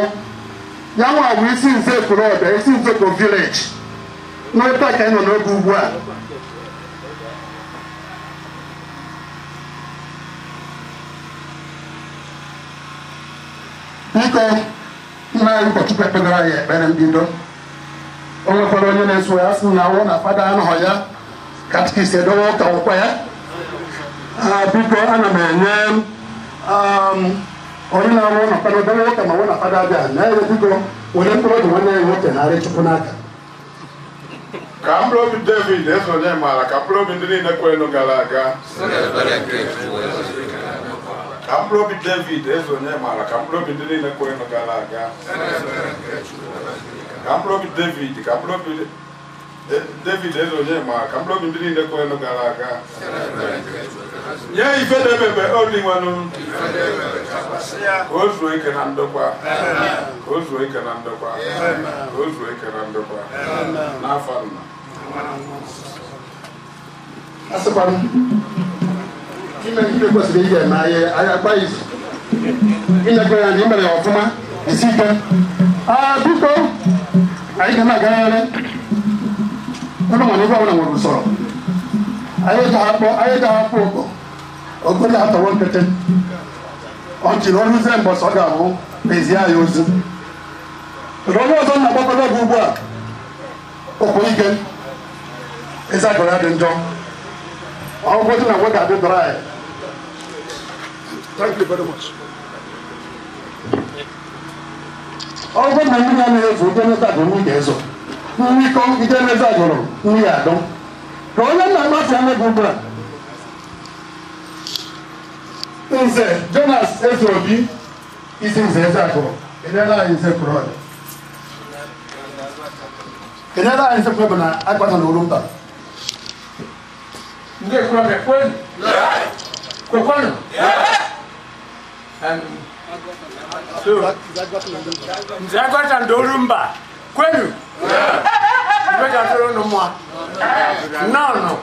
G: Ya nwa bụ isi nze Ekwulọbịa, isi nze Oko village. N'otu a ka anyị nọ n'oge ugbu a. Biko, nna anyị ụkọchukwu ekpegara anyị ekpere mbido. O nwekwara onye na-eso ya sị na awụ na fada anọghọ ya, katikist edowe ụka ụkwa ya. Biko, ana m enye onye na-arụ na fada edowe ụka ma ọ na fada abịa na ya biko were mkpụrụ obi nwanne ya nwoke narị Chukwu n'aka.
A: Ka mkpụrụ obi David esonye maara ka mkpụrụ obi ndị niile kwelu gara aga. Ka mkpụrụ obi David esonye maara ka mkpụrụ obi ndị niile kwelu gara aga. Ka mkpụrụ obi David ka mkpụrụ obi David esonye maara ka mkpụrụ obi ndị niile kwelu gara aga. Nye ife debebe obi nwanụ. Ka o zuo ike na ndokwa. Ka o zuo ike na ndokwa. Ka o zuo ike na ndokwa. N'afọ nna.
G: Asịkwa m ime ihe kwesịrị ị ga-eme anyị agba izu. Inyekwa ya na imere ya ọfụma isi ike. Biko anyị ga na-agagharị. Ụlọ nwere ebe ọbụla nwere usoro. Anyị ga-ahapụ ụkọ. Ogo ga-atọrọ nkịtị. Ọ jiri ọrụ ụzọ mbọsị ọ ga-abụ n'ezi anyị ozi. Kedu onye ọzọ na-agbakọta gị ugbu a? Okwu ike. Eze agụrụ ya dị njọ. Ọgwụgwọ dị na nwa ga-adị dry. Thank you very much. Ọgwụgwọ na mmiri anaghị ezu ije n'eze agụrụ mmiri ga-ezo. Mmikọ ije n'eze agụrụ mmiri adọ. Ka onye na-amasị anya gị ugbu a. Nze Jonas Ezeobi isi nze eze agụrụ enyela anyị nze Ekwulọbịa. Enyela anyị nze Ekwulọbịa na agbata na Orumba.
D: Ndị Ekwulọbịa kwenu? Kwekwanụ? Nze agwata ndị Orumba kwenu? Ibe ga-atụrụ ụnụ mma. Nnọọ.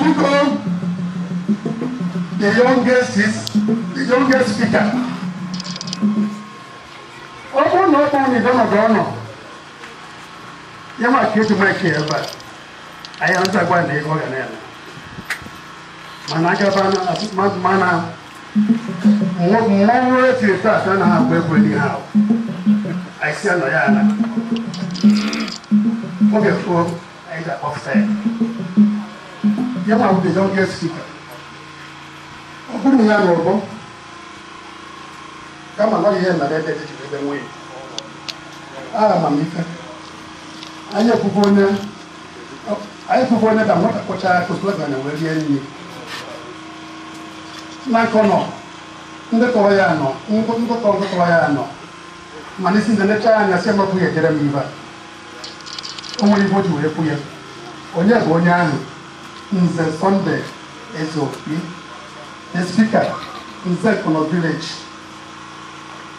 G: Biko, the youngest is the youngest speaker. Ọ bụrụ na ọ bụrụ na ịdọnọdụ ọnọ, ya ma ka eji maịkị ebe a, anyị anụchakwa na ego ọ ga na-eme. Mana agaba mana mmọnwụ etiri taa anaghị agba egwu n'ihe ahụ. Anyị si anọ ya ala. Oge fụọ, anyị ga-akpọpụta ya. Ya ma bụ the youngest speaker. Ọ bụrụ na ya n'ụbọ, kama na ọ ihe mere ebe eji ebe nwunye. Aha amamife. Anyị ekwugo onye ka nwata kpọchaa aka otu na wee rie nri. Na nkọ nọ, ndị tọrọ ya nọ, ndị tọrọ ya nọ. Mana isi ndị lechaa anya sị emepụ ya ejere m ibe a. O nwere ibe o ji wee kwu ya. Onye bụ onye ahụ? Nze Sunday Ezeobi, the speaker, Nze Kono Village,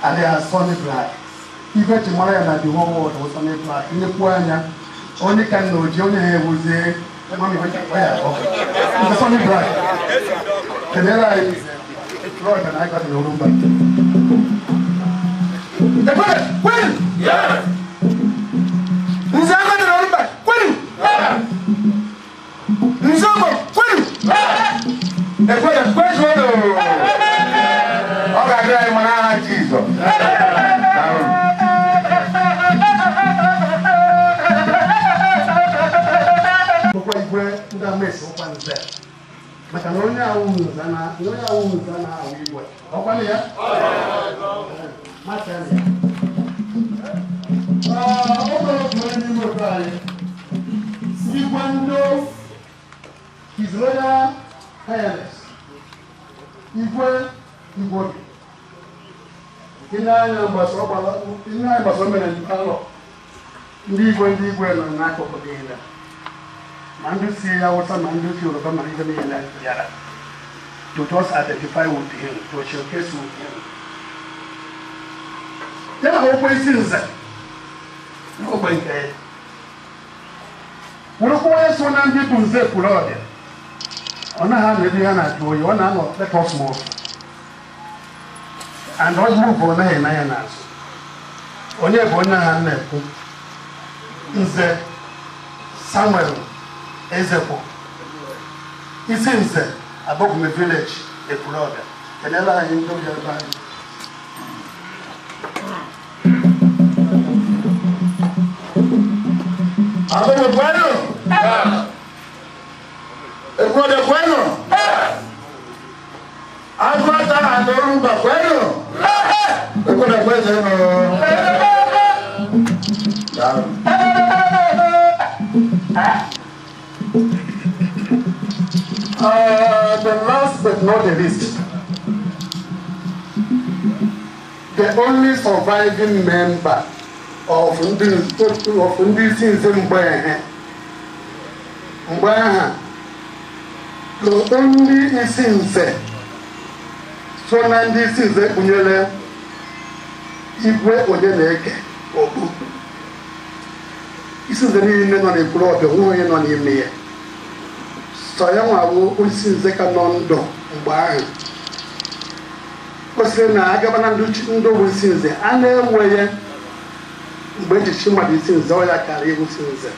G: alias Sonny Black. Ife ji mara ya na the whole world was Sonny Black. Nnekwu anya onye ka nna oji onye ha ewuzie Nze Sonny Black kenere anyị Ekwulọbịa na Agụata na Orumba.
P: Ekwere kwenu! Nze Agụata na Orumba kwenu! Nze Ogbo kwenu! Ekwere kwezuonụ! Ọ ga-adịrị anyị mma n'aha Jizọs.
G: Bụkwa igwe ndị amaesi ụkwa nze maka na onye awụ nze na onye awụ nze na-awụ igwe ọkwanụ ya masị ya. Ọ bụrụ otu onye n'ime otu anyị igwe ndị His Royal Highness Igwe Igwobi ihe anya gbasa o mere alọ ndị igwe nọ n'akụkụ niile ma ndị si Hausa ma ndị si Yoruba ma ndị niile bịara to just identify with him, to showcase with him. Ya na okwe isi nze na okwe nke ya wụrụkwa onye so na ndị bụ nze Ekwulọbịa ọ naghị anọ ebe ha na-ajụ oyi, ọ na-anọ let us move and ọ move ọ naghị ene anya n'azụ. Onye bụ onye ha na-ekwu Nze Samuel Ezekwo isi nze Abọgwume village Ekwulọbịa. Kenela anyị ndị ọbịa ebe anyị.
P: Abọgwume kwenu! Ekwulọbịa kwenu! Agụata na Orumba kwenu! Ekwulọbịa kwenu!
G: The last but not the least, the only surviving member of ndị isi nze mgbe ahụ, the only isi nze so na ndị isi nze kpunyere igwe onye na-eke okpu. Isi nze niile nọ n'Ekwulọbịa onwe onye nọ n'ime ya. Sọ ya nwa bụ isi nze ka nọ ndụ mgbe ahụ. Kwesịrị na agaba na ndị bụ isi nze a na-enwe ya mgbe echichi mmadụ isi nze ọ ya karịa ịbụ isi nze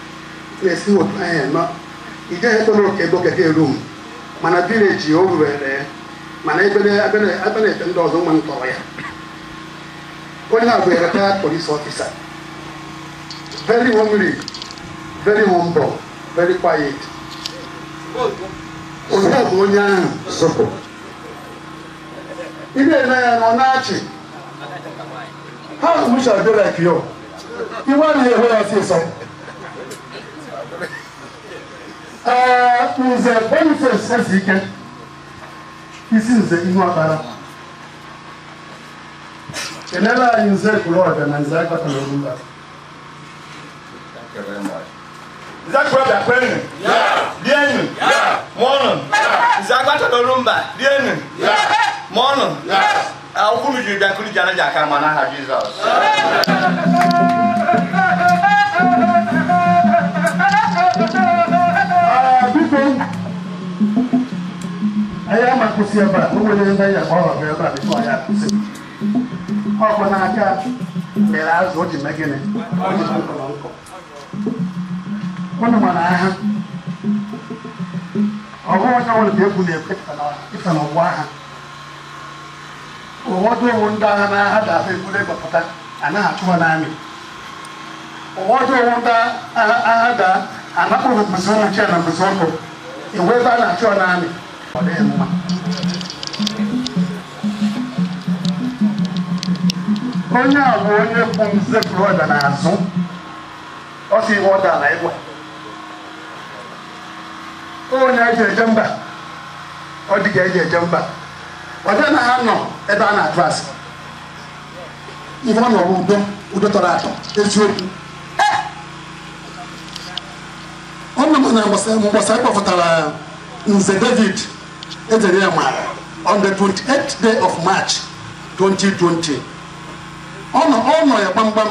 G: na-esi otu ahụ eme ijeghị ekpere oke ebe okeke eru m mana vileji o ruwere ya mana ebe na-ebe ndị ọzọ nwa ntọrọ ya. Onye a bụ retired police officer, very homely, very humble, very quiet. Onye bụ onye ahụ zụpụ ị na-ele ya na ọ na-achị how we shall be like you. Iwe anaghị ewe ya ọsịsọ. Nze Boniface Ezike isi nze ihu akpara kenela anyị nze Ekwulọbịa na nze Agụata na Orumba.
P: Nze Ekwulọbịa kwenu! Rienu! Mụọnụ! Nze Agụata na Orumba rienu! Mụọnụ! Ụkwụ juru bịa nkuru ji anaghị aka ma n'aha Jizọs.
G: Biko anyị ama kwụsị ebe a, o nwere ndị anyị akpọ ọrụ ebe a bifo anyị akwụsị. Ọkwa n'aka mere azụ o ji mee gịnị? O ji nkọ na nkọ. Ụnụ ma na agha ọ bụghị onye ọbụla ka egwu na-ekwe ife na ọgbọ agha. Ụfọdụ ụmụ ndị agha na agha ga-abụ eburu egbe pụta anaghị achụ ha n'amị. Ụfọdụ ụmụ ndị agha ga-anakpụrụ mkpịsị ụmụ na mkpịsị ụkwụ iwe ebe a na-achụ ha n'amị. Ọ dịghị mma. Onye a bụ onye kwụ nze Ekwulọbịa n'azụ ọ sị ihe ọ dara ịgwa onye eji eje mba ọ dị ka eji eje mba ọ dị na ha nọ ebe a na-atụ asị ife ọ nọrọ udo udo tọrọ atọ eziokwu. Ọ nọ na mgbasa kpọpụtara Nze David Ezere ya mara on the 28th day of March 2020. Ọ nọ ya gbamgbam.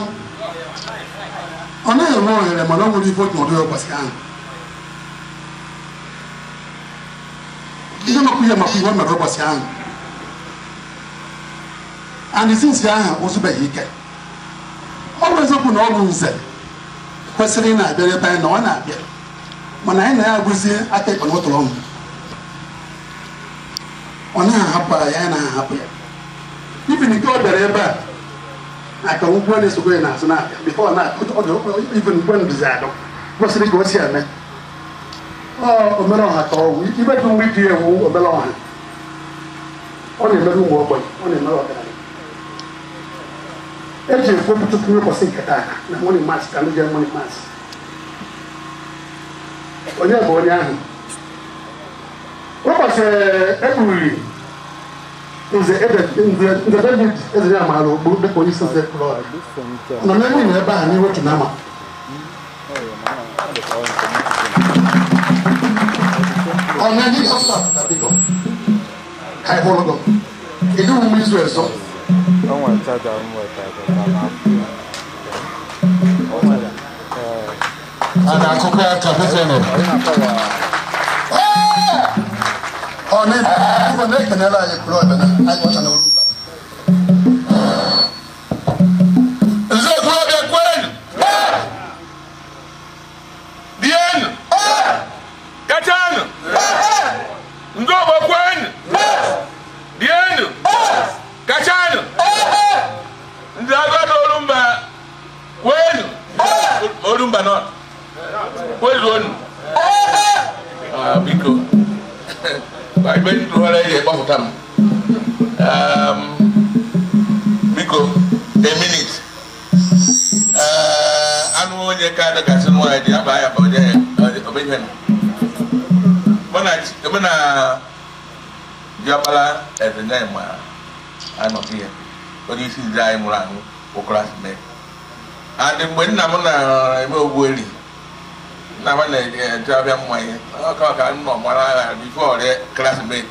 G: Ọ naghị enwe ohere mana ọ nwere ife otu ọdụ ya ụbọchị ahụ. Ihe makwa ihe makwa ihe o mere ụbọchị ahụ. And since ahụ o zubeghị ike. Ọ bụ eziokwu na ọ bụ nze kwesịrị ị na-abịa ebe anyị na ọ na-abịa. Mana anyị na ya agụzie aka ịkpa n'ụtụrụ ọnwụ. Ọ naghị ahapụ anyị, anyị naghị ahapụ ya. Even nke ọ bịara ebe a aka ụgwọ na-esogbo ya n'azụ na-abịa before na even mgbe nduzi adọ kwesịrị ka o si eme. Ọ omere ọha ka ọgwụ ibe dị nwa dị ewu omere ọha. Ọ na-emere ụmụ ogbenye, ọ na-emere ọgaranya. Eji ekwupụta ụbọchị nke taa na morning mass ka ndị jere morning mass. Onye bụ onye ahụ? Ụbọchị ekpuriri Nze David eze ya maara ogbu dịka onye isi nze klọb. Nọ n'ebe na ebe a n'ihu otu nama. Ọ na-enye ọsọ apụta biko. Ka ị hụrụ gị. Kedu ụmụ izu ezo?
Q: A na-akụkọ ya ka biko.
G: Ọ na-ekenere anyị kwuru ọbịa na anyị ọcha na Orumba.
Q: Nze Ekwulobia kwenu! Rienu! Kachanụ! Ndị ọgbọ kwenu! Rienu! Kachanụ! Ndị agadi Orumba kwenu! Orumba North! Kwezuonu! Biko. Mgbe ntụgharị ihe kpọpụta m. Biko, a minute. Anụ onye ka adịgasị nwaanyị dị aba ya ba obeghị m. Mụ na diọkpara eze ma anọghị ya. Onye isi nze anyị nwụrụ anwụ bụ klasmet. Adị mgbe nna m na-eme ogbueli. Na m na-eje abịa mmanya ọka ọka nọ mara agha bifo ọrịa klasmet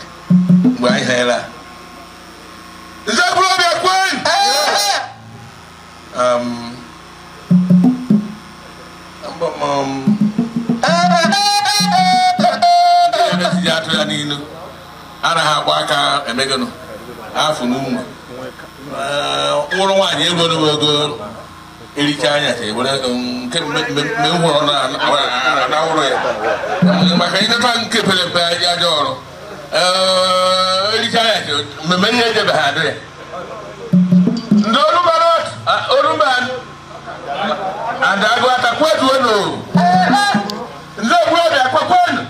Q: mgbe anyị hela. Nze Ekwulobia kwenu! Ndị atụ ya n'ilu anaghị agba aka emegonu afụ n'ụmụ nwụrụ nwaanyị ego n'ogo ericha anya sị were nke mme hụrụ na wụrụ ya maka ịnata nke pere mpe ajọ ọrụ ericha anya sị mmemme ihe ejebe ha adị ya. Ndị Orumba North, Orumba and Agụata kwezuonu! Ndị Ekwulobia kwekwenu!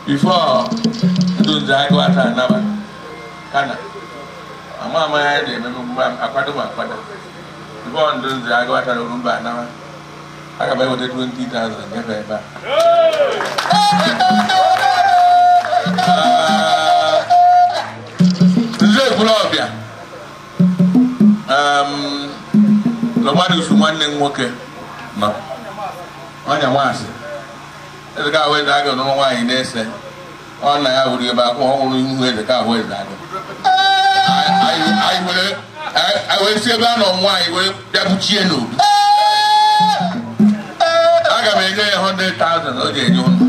Q: Before ndị nze Agụata anaba kana ama ama ya dị ememe mgbe akwado m akwado before ndị nze Agụata na Orumba anaba aga m eweta 20,000 nyefe ebe a. Nze Ekwulobia Lọmadụ nwanne m nwoke nọ ọnya nwaasị eze ka ahụ eze agụ nụrụ nwaanyị na-ese ọ na ya wuru ebe akwụ ọ nwụrụ ihu eze ka ahụ eze agụ. Anyị wee si ebe a nọ nwaanyị wee bịakwuchie n'obi. Aga m enye ya 100,000 o ji enye ụlọ.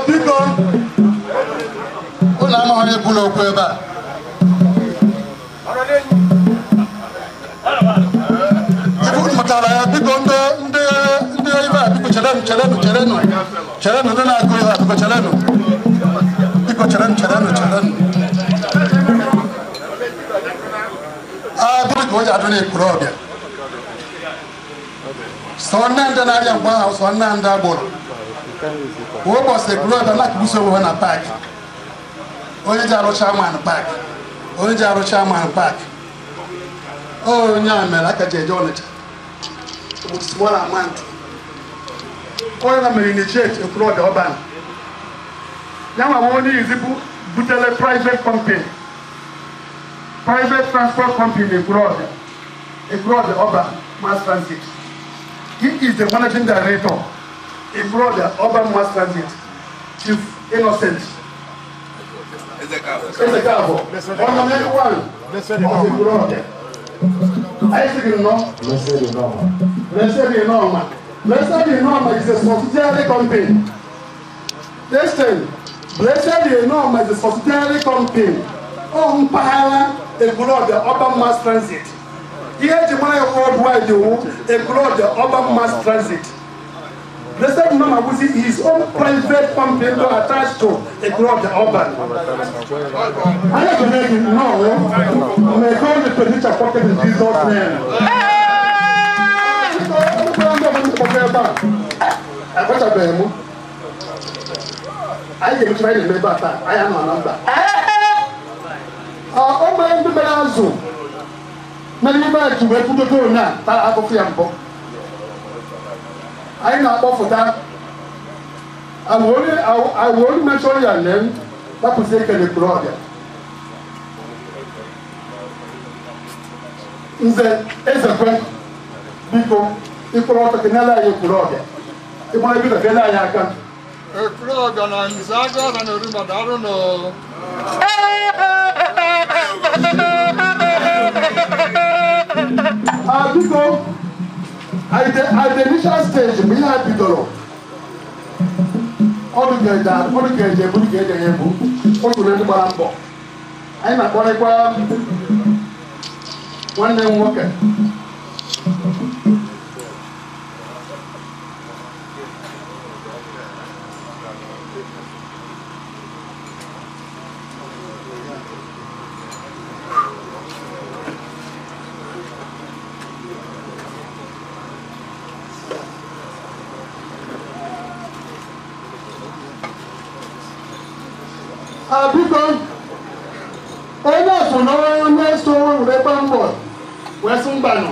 G: Biko, ụlọ amaghị onye kwuru okwu ebe a. Ibu mụtara ya biko ndị ibe a biko cherenụ cherenụ cherenụ cherenụ ndị na-akụ ihe a biko cherenụ biko cherenụ cherenụ cherenụ. A bụrụ ka o ji adụ n'Ekwulobia. Sọ nne ndị na-arịa mgbe ahụ sọ nne ndị agboro. Ụbọchị Ekwulobia na-akụgbusi onwe ha na paakị. Onye ji arụcha man paakị. Onye ji arụcha man paakị. Onye a mere aka ji eje Ọnịcha. Small amount. Onye na mere initiate Ekwulobia Ọban. Ya nwa bụ onye izi butere private company. Private transport company Ekwulobia. Ekwulobia Ọban. Mass Transit. He is the managing director, Ekwulobia Urban Mass Transit, Chief Innocent Ezekafo, Honorary one of Ekwulobia. I think you know. Blessed Inoma. Blessed Inoma is a subsidiary company. Listen, Blessed Inoma is a subsidiary company. On mpaghara Ekwulobia Urban Mass Transit. Ihe eji mara ya worldwide wụ Ekwulobia Urban Mass Transit. Blessed Inoma bụzi his own private company attached to Ekwulobia Urban. Anyị ekene gị nnọọ. May God replenish your pocket in Jesus' name. Akwachabeghị m. Anyị ga-emechi anyị na-eme ebe a taa. Anyị anọ na mba. O nwere ndị mere azụ mere ime a ji wee kwudobe onye a tara akụkụ ya mbụ. Anyị na-akpọpụta I will only mention your name. That is ekele Ekwulobia. Nze Ezekwe, biko ịkwụrụ ọtọ kenele anyị Ekwulobia. Ịgbara ebido kele anyị aka.
E: Ekwulobia na Nze Agụaba na Orumba daalụ nụ.
G: Biko, at the initial stage mgbe ihe a bidoro, ọdụ ga-eje ebu ga-eje ya ebu, otu na ndị gbara mbọ. Anyị na-akpọrịkwa nwanne m nwoke biko onye so na onye so were gba mbọ wee sị mbanụ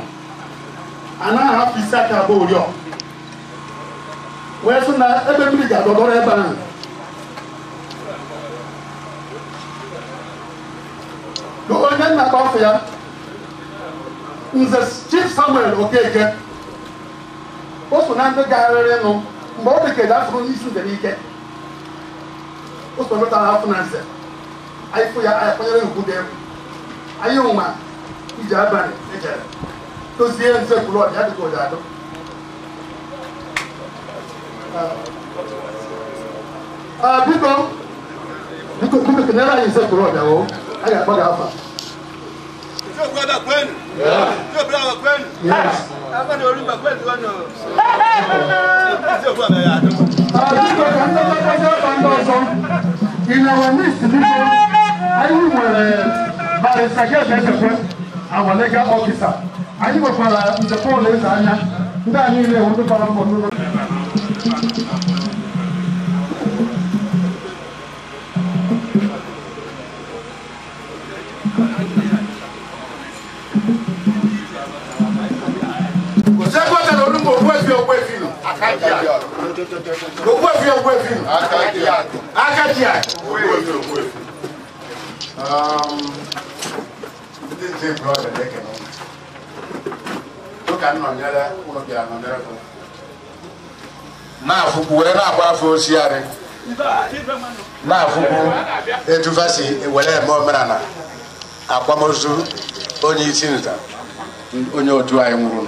G: anaghị ahapụ isi aka abụ oriọ wee sị na ebe mmiri ga-adọdọrọ ebe ahụ. Onye nna afọ ya Nze Chief Samuel Okeke o so na ndị gagharịrị nụ mgbe ọ dị ka eji afụrụ n'isi nze n'ike. O so lọtara afọ na nze anyị fụ ya anyị kwanyere ugwu dị egwu anyị nwa ije abalị ejere dozie nze Ekwulobia dịka ụja adụ. Biko biko biko kenyere anyị nze Ekwulobia o a ga-akpọ gị afa. Yes. Biko ka ndị ọzọ ndị ọzọ in our midst biko anyị nwere Barrister James Ezekwe, our legal officer. Anyị nwekwara Nze Paul Eze Anya, ndị a niile wụ ndị gbara mbọ n'ụlọ.
A: Ndị nze Ekwulobia na-ekene ụnụ. Dịka nnọnyere ụnụ bịara nọnyere bụ na-afụkwu were na-agba afọ osiarị na-afụkwu etu fa si were eme omenala akwamozu onye isi nza onye otu anyị nwụrụ.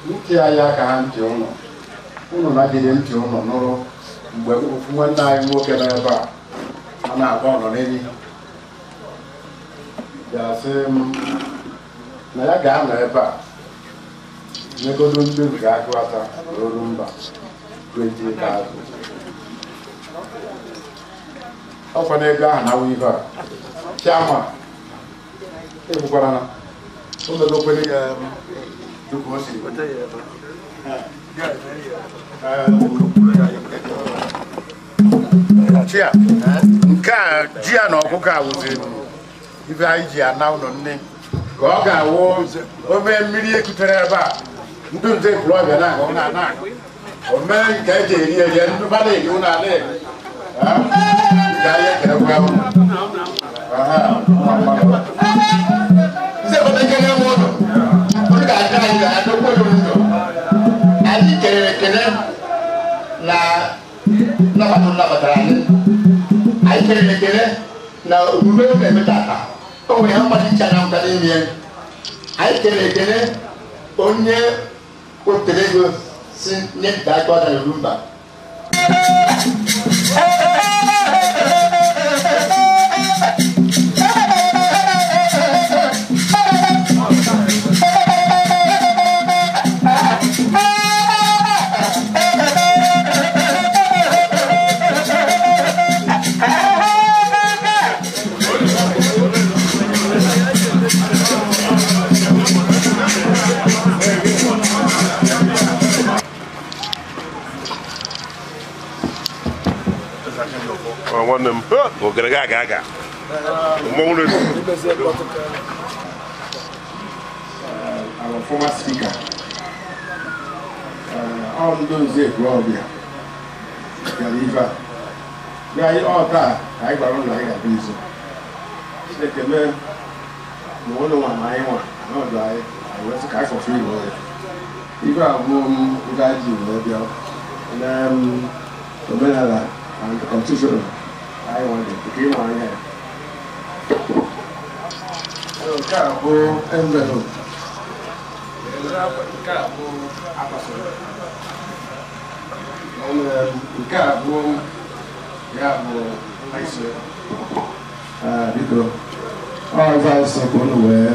A: Ntị anyị aka ha ntị ụnụ ụnụ na-adịghị ntị ụnụ nụrụ mgbe ofu nwanne anyị nwoke nọ ebe a a na-agba ọnọ n'enyi ga-asị m na ya ga-anọ ebe a nyegodo ndị nke agụata Orumba 20,000. Ọkwa n'ego ahụ na awụ ife a chiama ekwukwara na o megokwere ya dịka o si chia nke a ji ya na ọkụkọ a wụziri ife anyị ji ana ụlọ nne ka ọ ga-awụ ome mmiri ekutere ebe a ndị nze Ekwulobia na-aṅụ na na-aṅụ o mee nke eji eri eri ndị ba na-eri ụlọ ala eri nke anyị ekerekwa ụlọ.
M: Nze obodo ekele m ụlọ. Unu ga-adị anyị ga-adọkwa olu ndụ. Anyị kelere ekele na nnabata nabatara anyị. Anyị kelere ekele na omume unu eme tata. O nwere ihe mmadụ iche na mpụta n'ime ya. Anyị kelere ekele onye wepụtara ego si nye nta aka ọ dara mba.
F: Nwanne m ogere aga aga mmọnwụ.
E: Our former speaker, all those Ekwulobia bịara ife a bịa anyị ọ taa ka anyị gwara ụlọ anyị ga-abịa iso Chineke mee ma ụlọ nwa ma anyị nwa n'ọdụ anyị anyị wee sị ka anyị kọfị iwe ya ife a bụ ife anyị ji wee bịa na omenala and the constitution I wanted to give my hand. Nke a bụ envelope. Nke a bụ akpasoro. Nke a bụ ya bụ ice. Biko, ọ ife anyị sị ka unu wee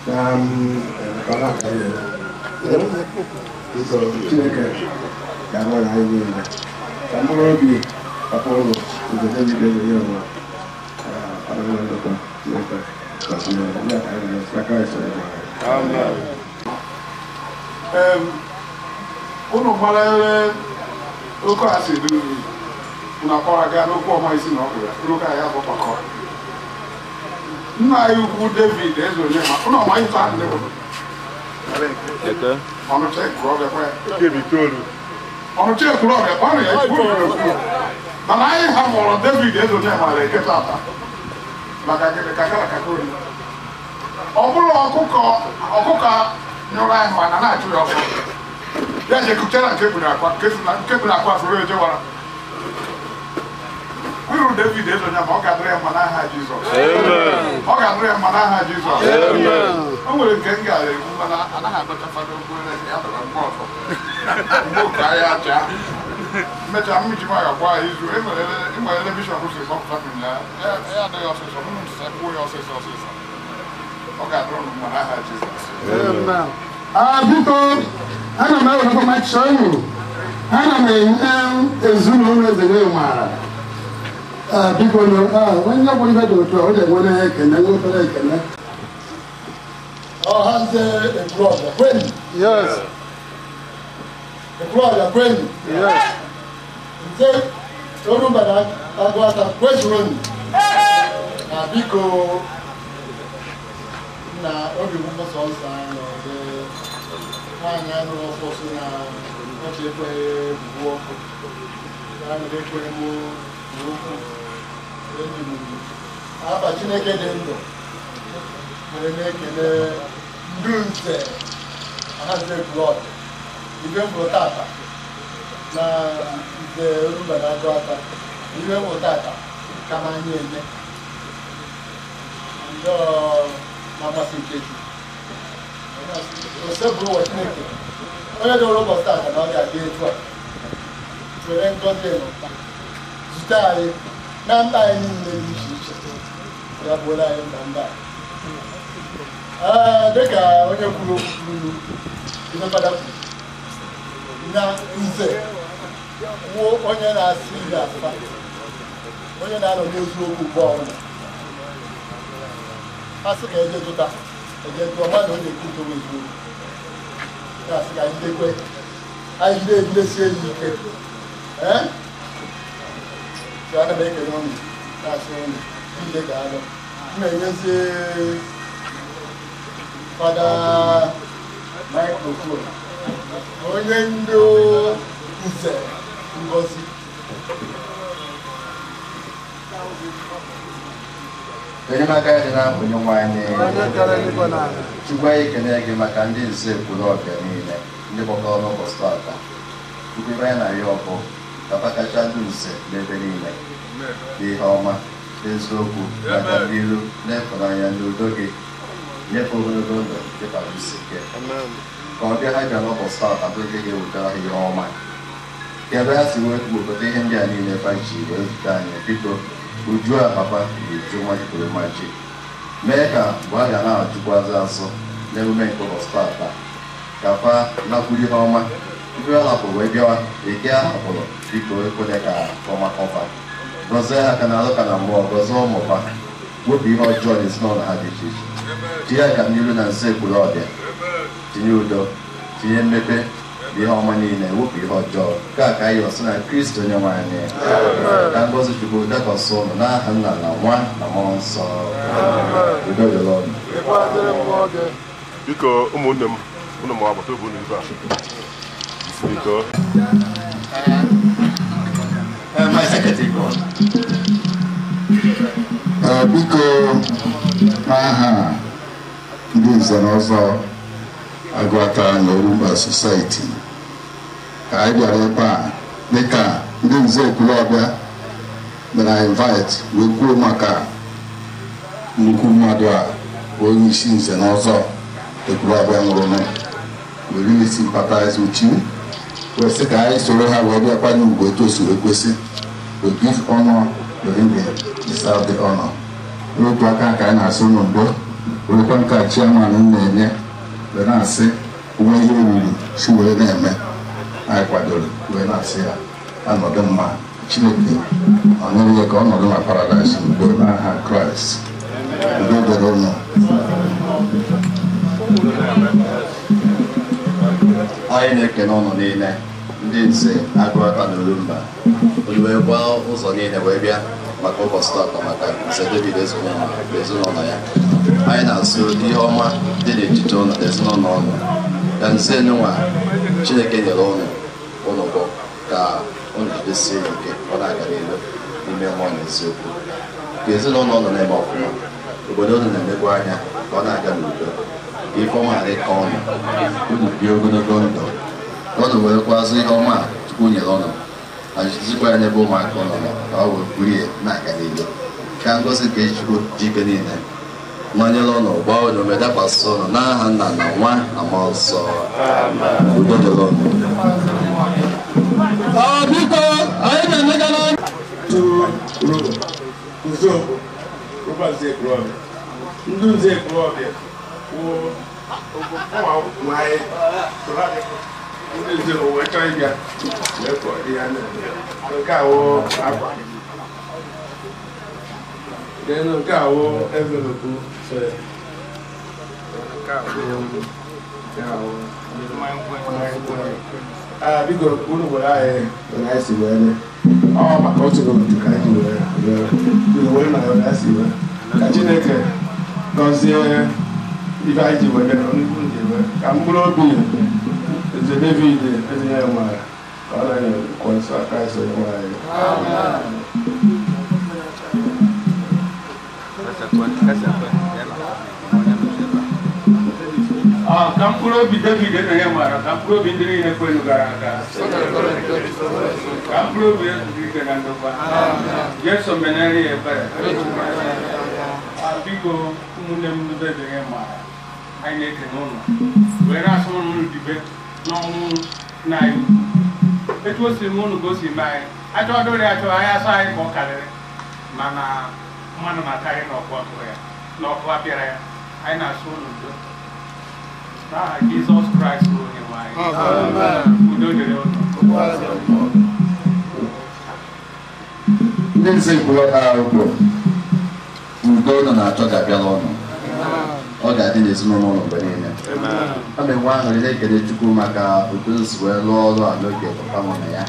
E: na ọ na-aka ihe. Biko, Chineke ga-agba na anyị niile. Ka mkpụrụ obi papa ụlọ nke David eze ya onwe ọnụnụ ndokwa Chineke gọzie ya ka anyị na Kraịst onye nwe anyị.
A: Unu mara ebe oke a si dị unu unu akpọrọ aga n'okwu ọma isi na ọkụ ya n'oke anyị abụ gbakọ nna anyị ukwu David eze onye ma unu ọma ife ahụ ndị bụ ọnụcha Ekwulobia kwa ya ọnụcha Ekwulobia ọnụ ya ekwu mana anyị ha mụrụ David eze onye mara eke tata maka gịnị ka gara ka gori ọ bụrụ ọkụkọ nyụrụ anyị mana na-achụ ya ọsọ ya jekuchara nke gburu akwa nke gburu akwa soro ejewara kwuru David eze onye ma ọ ga-adịrị ya mma n'aha Jizọs. Ọ ga-adịrị ya mma n'aha Jizọs. O nwere nke m gara ekwu mana anaghị agọchafado okwu ya dara mgbe ọzọ mgbe oke ahịa aja mechaa mmiji nwayọ gwa ya izu enwere ele bishọp si kpọpụta m ya ya adịghị ọsịsọ m kwuo ya ọsịsọ ọsịsọ ọ ga-adịrị unu mma n'aha Jizọs.
G: Biko, ana m ewerekwa machọọ ana m enye ezinụlọ eze nwara. Biko, onye bụ ibe dị otu a, ọ ga-enwere ha ekene, nwefere ekene.
M: Ọha nze Ekwulobia kwenu.
G: Yes.
M: Ekwulobia kwenu.
G: Yes.
M: Nze Orumba na Agụata kwezuronu. Na biko na obi m mgbasa ọsọ anyị ọdị nwaanyị anụrụ ọfọ sị na ọchị ekweghị bugbu ọkụ. Ya mere ekweghị m n'okwu enyi m aba Chineke dị ndụ were na-ekele ndị nze ahazi Ekwulobia ibe m bụrụ tata na nze Orumba na Agụata ibe m bụrụ tata ka m anyị eme ndị na-amasị nke Chukwu osebụrụ ụwa Chineke onye dọrọ ụbọchị tata na ọ ga-adị etu a were ngọzi n'ụta zute anyị na mba anyị niile dị iche iche ya bụrụ anyị mba mba. Ee, dịka onye kwuru okwu ife fada kwuru na nze wụ onye na-asị ibe afa onye na-anọ n'eziokwu ugbu ọbụla a sị ka eje jụta eje jụọ mmadụ onye ekwu ntowe eziokwu ya sị ka anyị jidekwe anyị jide ejidesie ya ike. Ee, so ana m ekele unu na-asị unu niile ga-alụ m na-enyezi fada microphone onye ndu nze Ngozi.
O: Enyemaka ya dị na onye nwe anyị. Chukwu anyị ekene gị maka ndị nze Ekwulọbịa niile ndị gbakọrọ n'ụbọchị tata. Chukwu ibe anyị na-arịọ ọbụ ka kacha ndị nze n'ebe niile n'ihe ọma, n'eziokwu, na n'iru, n'ịfụnanya na udo gị, nyefe ogologo ndụ dịka isi ike. Ka ọ bịa ha bịa n'ụbọchị tata bụ ike ga-ewetara ha ihe ọma. Ka ebe ha si wee kpokọta ihe ndị a niile fachi wee zute anyị, biko uju a papa ga-eju nwa jikọrọ mmaji mee ka mgbe a ga na-achụkwazị azụ n'emume nke ụbọchị tata ka fa nakwuru ihe ọma ndị ọ hapụrụ wee bịawa eke a hapụrụ, biko ekwele ka ọma kọfa gọzie ha ka na alụ ka na mmụọ, gọzie ụmụfa, wepụ ihe ọjọọ n'ezinụlọ ha dị iche iche, tinye aka n'iru na nso Ekwulọbịa, tinye udo, tinye mmepe na ihe ọma niile, wepụ ihe ọjọọ nke a ka anyị ọsị na Kristi onye nwe anyị. Ka ngọzi Chukwu dakwasị ụnụ n'aha Nna na Nwa na Mmụọ Nsọ. Udo dịrị ụnụ.
F: Biko ụmụnne m, ụnụ ma agbata obi unu ibe a. Biko.
R: Biko n'aha ndị nze na ọzọ Agụata na Orumba Society ka anyị bịara ebe a dịka ndị nze Ekwulọbịa mere invite wee kwuo maka nnukwu mmadụ a bụ onye isi nze na ọzọ Ekwulọbịa nwụrụ. We really sympathize with you. Wee sị ka anyị soro ha wee bịa kwanye ugwu etu o si wee kwesị. We give honor to him deserve the honor. N'otu aka ka anyị na-asị ụnụ ndo, werekwa nke a chairman na-enye wee na-asị uwe ihe oriri si wee na-eme anyị kwadoro wee na-asị ya anọdụ mma. Chineke ọ nyere ya ka ọnọdụ na paradaịs udo n'aha Kraịst. Udo dịrị ụnụ.
O: Anyị na-ekene ụnụ niile ndị nze Agụata na Orumba unu wee gbaa ụzọ niile wee bịa maka ụbọchị tata maka Nze David Ezeonyema na ezinụlọ ya. Anyị na-asụ ihe ọma dị n'etiti ụnụ na ezinụlọ ụnụ ka nze nwa Chineke nyere ụnụ ụnụ bụ ka ụnụ jidesie ya ike ọ na-aga n'ihu n'ime mmụọ na eziokwu, ka ezinụlọ ụnụ na-eme ọfụma, obodo ụnụ na-emekwa anya ka ọ na-aga n'udo, ka ife ọma ghara ịkọ ụnụ, unu bie ogologo ndụ, ka ụnụ werekwazụ ihe ọma a Chukwu nyere ụnụ ma jizikwa ya n'ebe ụmụaka ụnụ nọ ka ọ wee buru ya na-aga n'ihu. Ka ngọzi nke Chukwu ji ike niile nọnyere ụnụ, gbaa ụnụ ume, dakwasị ụnụ n'aha Nna na Nwa na Mmụọ Nsọ. Udo dịrị ụnụ.
R: Biko anyị na-emegara
B: ndị nze Ekwulọbịa ndị nze ụwa chọrọ ịbịa wee pụọ ihe a na-eme. Nke a wụ akwa, then nke a wụ envelope so ya, nke a wụ biko unu gwara anyị na anyị si wee mee ọ maka otu n'otu ka anyị ji wee were na anyị si wee ka Chineke gọzie ife anyị ji wee bịa na nnukwu ndị wee ka mkpụrụ obi Eze David Ezeonyema ka ọ na-enye nkwa nsọ Kraịst onye nwe anyị.
H: Ka mkpụrụ obi David Ezeonyema ka mkpụrụ obi ndị niile kwenu gara aga, ka mkpụrụ obi ezuru ike na ndokwa. Jesu menere ya ebere. Biko ụmụnne m ndị Ezeonyema, anyị na-ekene ụnụ wee na-asụ ụnụ dibe n'ọnwụ na anyị ukwu. Etu o si mee ụnụ ka o si mee anyị, achọdụrị achọ anyị asọ anyị ka ọ karịrị, mana mmadụ na-akarị n'ọkụ ọkụ ya n'ọkụ apịara ya. Anyị na-asụ ụnụ ndo n'aha Jizọs Kraịst bụ onye nwe anyị. Udo dịrị ụnụ.
O: Ndị nze Ekwulọbịa bụ udo ụnụ na-achọ ga-abịala ụnụ, ọ ga-adị n'ezinụlọ ụnụ mgbe niile. A na-enwe aṅụrị na-ekele Chukwu maka otu o si wee lụọ ọrụ a n'oge papa mụ na ya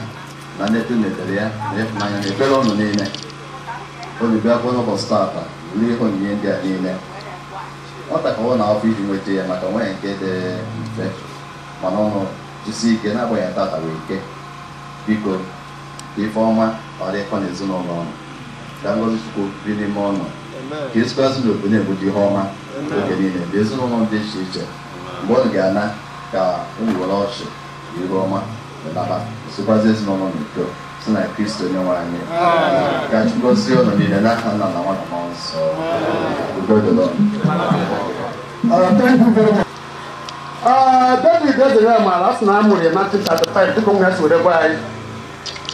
O: na nleta netere ya na ịfụnanya na ekpere ụnụ niile. Unu bịakwa n'ụbọchị tata lee ihe onyinye ndị a niile. Ọ takọwo na afọ iji nweta ya maka nwunye nke dị mfe, mana ụnụ jisi ike na-agbanyeghị tata wee ike. Biko ka ife ọma ọ dịkọ n'ezinụlọ ụnụ, ka ngọzi Chukwu bi n'ime ụnụ. Ka esikwazị n'obodo na-ebute ihe ọma oge niile bụ ezinụlọ dị iche iche mgbe ọ ga-ana ka unu were ọchị na ihu ọma naba sikwazi ezinụlọ n'udo si na Kristo onye nwe anyị. Ka Chukwu gọzie unu niile n'aha Nna na Nwa na Mmụọ Nsọ. Udo dịrị unu.
G: Thank you very much. David Ezenyemala sị na a mụrụ ya 1935 dịka nwa ya si were gwa anyị,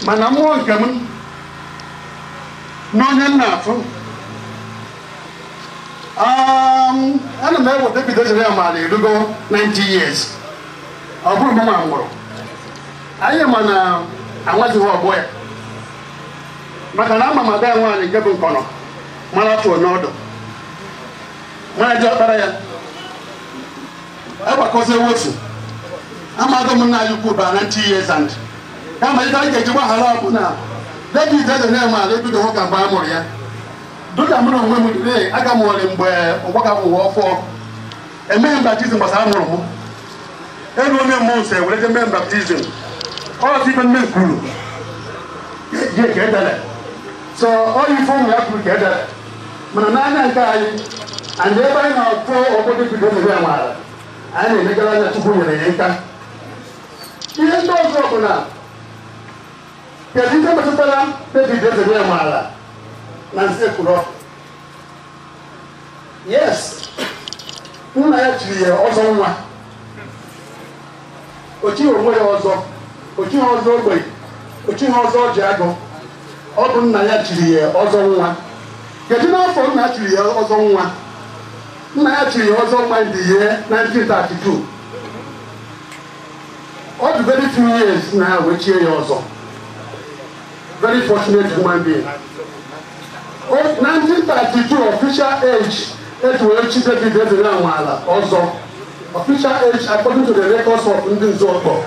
G: mana mmụọ nke m na onye m na-afụ ana m ewe David Ezenyemala erugo 90 years. Ọ bụrụ mama nwụrụ anyị ma na anwazighị ọgbọ ya maka na ama m ada ya nwaanyị nke bụ nkọnọ mara tụọ n'ọdụ mara ji ọkpara ya agbakọzie wofu amadụ m nna anyị ukwu bara 90 years and kama ife anyị ga-eji gbaghara bụ na David Ezenyemala ebidoghị ka mgbe a mụrụ ya dịka mụ na onwe m dịrị aga m nwere mgbe ọgbakọ ụwa ọfọ emeghị m baptizim gbasara mụrụ m elu onye mmụọ nsọ ewere je mee baptizim ọtụ ife nne kwuru je ka edere so ọ ife ụmụ ya kwuru ka edere mana n'anya nke anyị and ebe anyị na-atụ ọgbọ David Ezenyemala anyị na-elegara anya Chukwu nyere ya nka. Ihe ndị ọzọ bụ na kedu ihe metụtara David Ezenyemala na Nzekwuru? Yes, nna ya chiri ya ọzọ nwa, o chighị onwe ya ọzọ, o chighị ọzọ ogbenye, o chighị ọzọ ọjị agụ, ọ bụ nna ya chiri ya ọzọ nwa. Kedu n'afọ nna chiri ya ọzọ nwa? Nna ya chiri ya ọzọ nwa in the year 1932. Ọ dị very few years na ya wee chie ya ọzọ. Very fortunate human being. 1932 official age eji wee chi David Ezenyemala ọzọ. Official age according to the records of ndị Nzeogbo.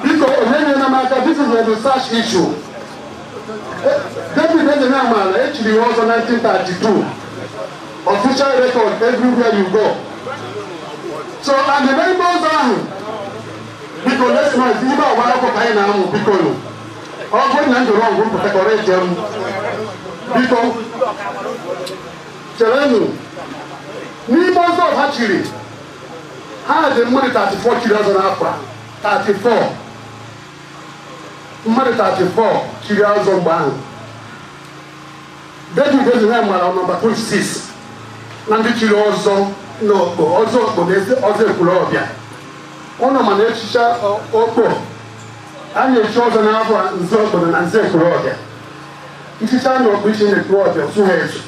G: Biko onye nyere m aka, this is a research issue. David Ezenyemala echiri ya ọzọ 1932. Official record everywhere you go. So and the very ọzọ ahụ biko let's not ibe ọgba akwụkwọ ka anyị na-amụ biko nụ. Ọ bụrụ na ndụrụ ọgwụ mpụtakọrọ eje m biko cherenụ n'ime ọzọ ha chiri ha dị mmadụ 34 chiri ọzọ n'afọ a 34 mmadụ 34 chiri ọzọ mgbe ahụ. David Ezenyemala nọmba 26 na ndị chiri ọzọ n'okpo ọzọ okpo na ọzọ Ekwulọbịa. Ụnụ mana echicha okpo a na-echi ọzọ n'afọ Nzeogbo na Nzekwulọbịa. Ichicha na okpo iche na Ekwulọbịa ozughị ezu.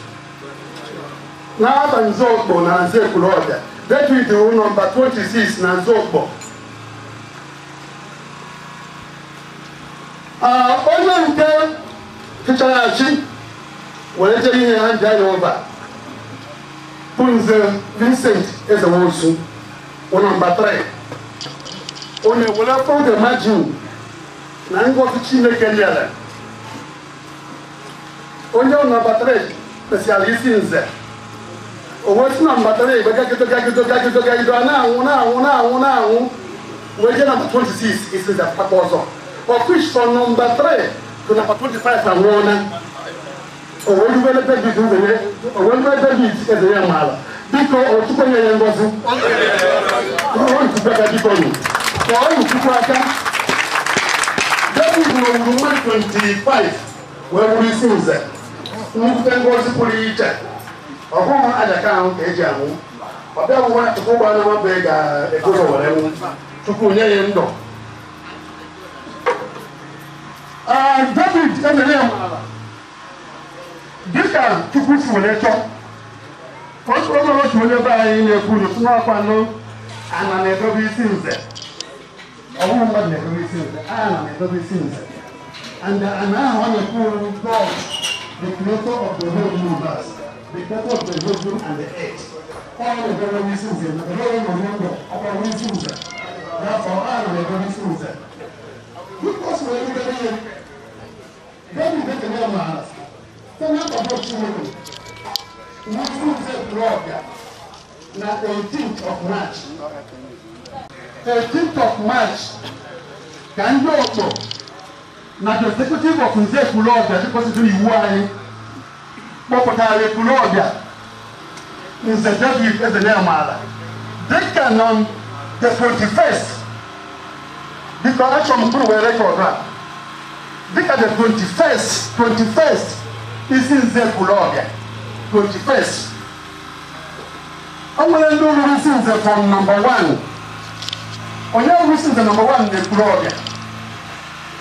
G: N'afọ Nzeogbo na Nzekwulọbịa, David wụ nọmba 26 na Nzeogbo. Onye nke fichara achị were jee ihe ha ji anya ụba bụ Nze Vincent Ezenwosu wụ nọmba 3. Onye were fọdụ margin na ngọzi Chineke nyere onye nọmba 3 kpesịara isi nze o wee si nọmba 3 igbe gagido gagido gagido gagido a na-anwụ na-anwụ na-anwụ na-anwụ wee jee nọmba 26 isi nze papa ọzọ. Of which from number 3 to number 25 anwụọla. O wee rubere David Ezenyemala biko Chukwu nye ya ngọzi. Ọ Chukwu aka biko nụ. Ọ Chukwu aka. David nwere mmadụ 25 wee wuru isi nze. Nnukwute ngọzi pụrụ iche. Ọ bụghị ajaka ahụ ka eji anwụ. Ọ bịa bụ nwa Chukwu gbara na nwabụ ga-ebu ụzọ were nwụ. Chukwu nye ya ndụ. David Ezenyemala dịka Chukwu si were chọọ otu onye be anyị na-ekwu n'otu n'ọkwanụ ana na-edobe isi nze. Ọ bụghị mmadụ na-edobe isi nze, ana na-edobe isi nze. And ana ahụ ọ na-ekwu God, the creator of the whole universe, the creator of the heaven and the earth. Ọ na-edobe isi nze, na the whole ndụ ọkpọrọ isi nze. Therefore, ana na-edobe isi nze. Because we are living David Ezenyemala site na nkwado Chineke n'isi Nzekwulọbịa na 18th of March 18th of March ka ndị okpo na the executive of Nzekwulọbịa dịkwasịrị iwu anyị kpọpụtara Ekwulọbịa Nze David Ezenyemala dịka nọ the 21st, biko achọrọ m mkpụrụ wee record a dịka the 21st isi nze Ekwulọbịa 21st. O nwere ndị ruru isi nze from number 1. Onye ruru isi nze number 1 na Ekwulọbịa,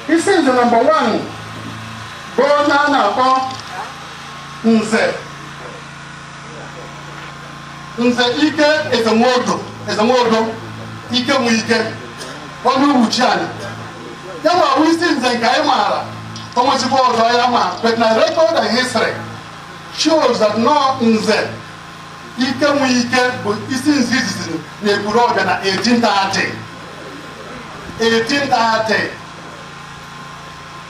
G: isi nze number 1 bụ onye a na-akpọ Nze Ike Ezenwodo Ike nwe ike onye uwuchi anyị ya ma bụ isi nze nke anyị maara. O nwechikwa ọzọ ya ma, but na record and history shows that no Nze Ike nwe ike bụ isi nze izizi na Ekwulọbịa na 1830.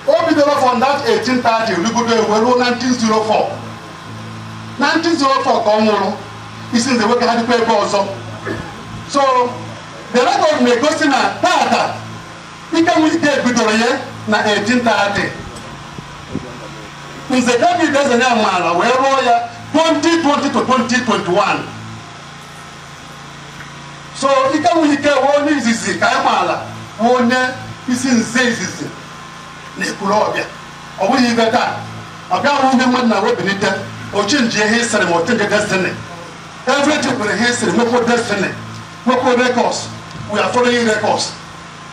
G: O bidoro from that 1830 rugodo ewe ruo 1904. 1904 ka ọ nwụrụ, isi nze nwoke ha dịkwa ebe ọzọ. So the record na-egosi na tata Ike nwe ike bidoro ya na 1830. Nze David Ezenyemala wee rụọ ya 2020 to 2021. So Ike nwe ike wee onye izizi ka anyị maala wee onye isi nze izizi na Ekwulọbịa. Ọ bụghị ibe taa ọ bịa hụ ndị mmadụ na webinite ochenji history ma ochenji destiny. Everything nwere history, nwekwo destiny, nwekwo records. We are following records.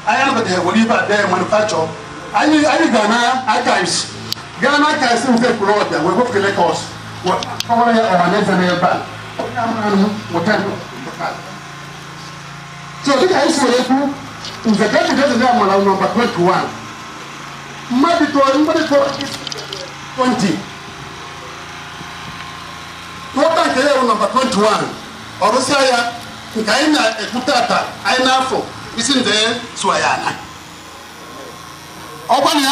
G: Anyị anabataghị ewere ibe adee manufacture. Anyị ga na archives, gaa na archives nke Ekwulọbịa wee wepụta records, wee kọwara ya ọha na eze n'ebe a onye amaghị nweta. So dịka anyị si were kwu, Nze David Ezenyemala nọmba 21, mmadụ tụọ 20. Nwata nke ya bụ nọmba 21, ọ rụsịa ya nke anyị na-ekwu tata anyị n'afọ isi nze sụọ ya ana. Ọ gwana ya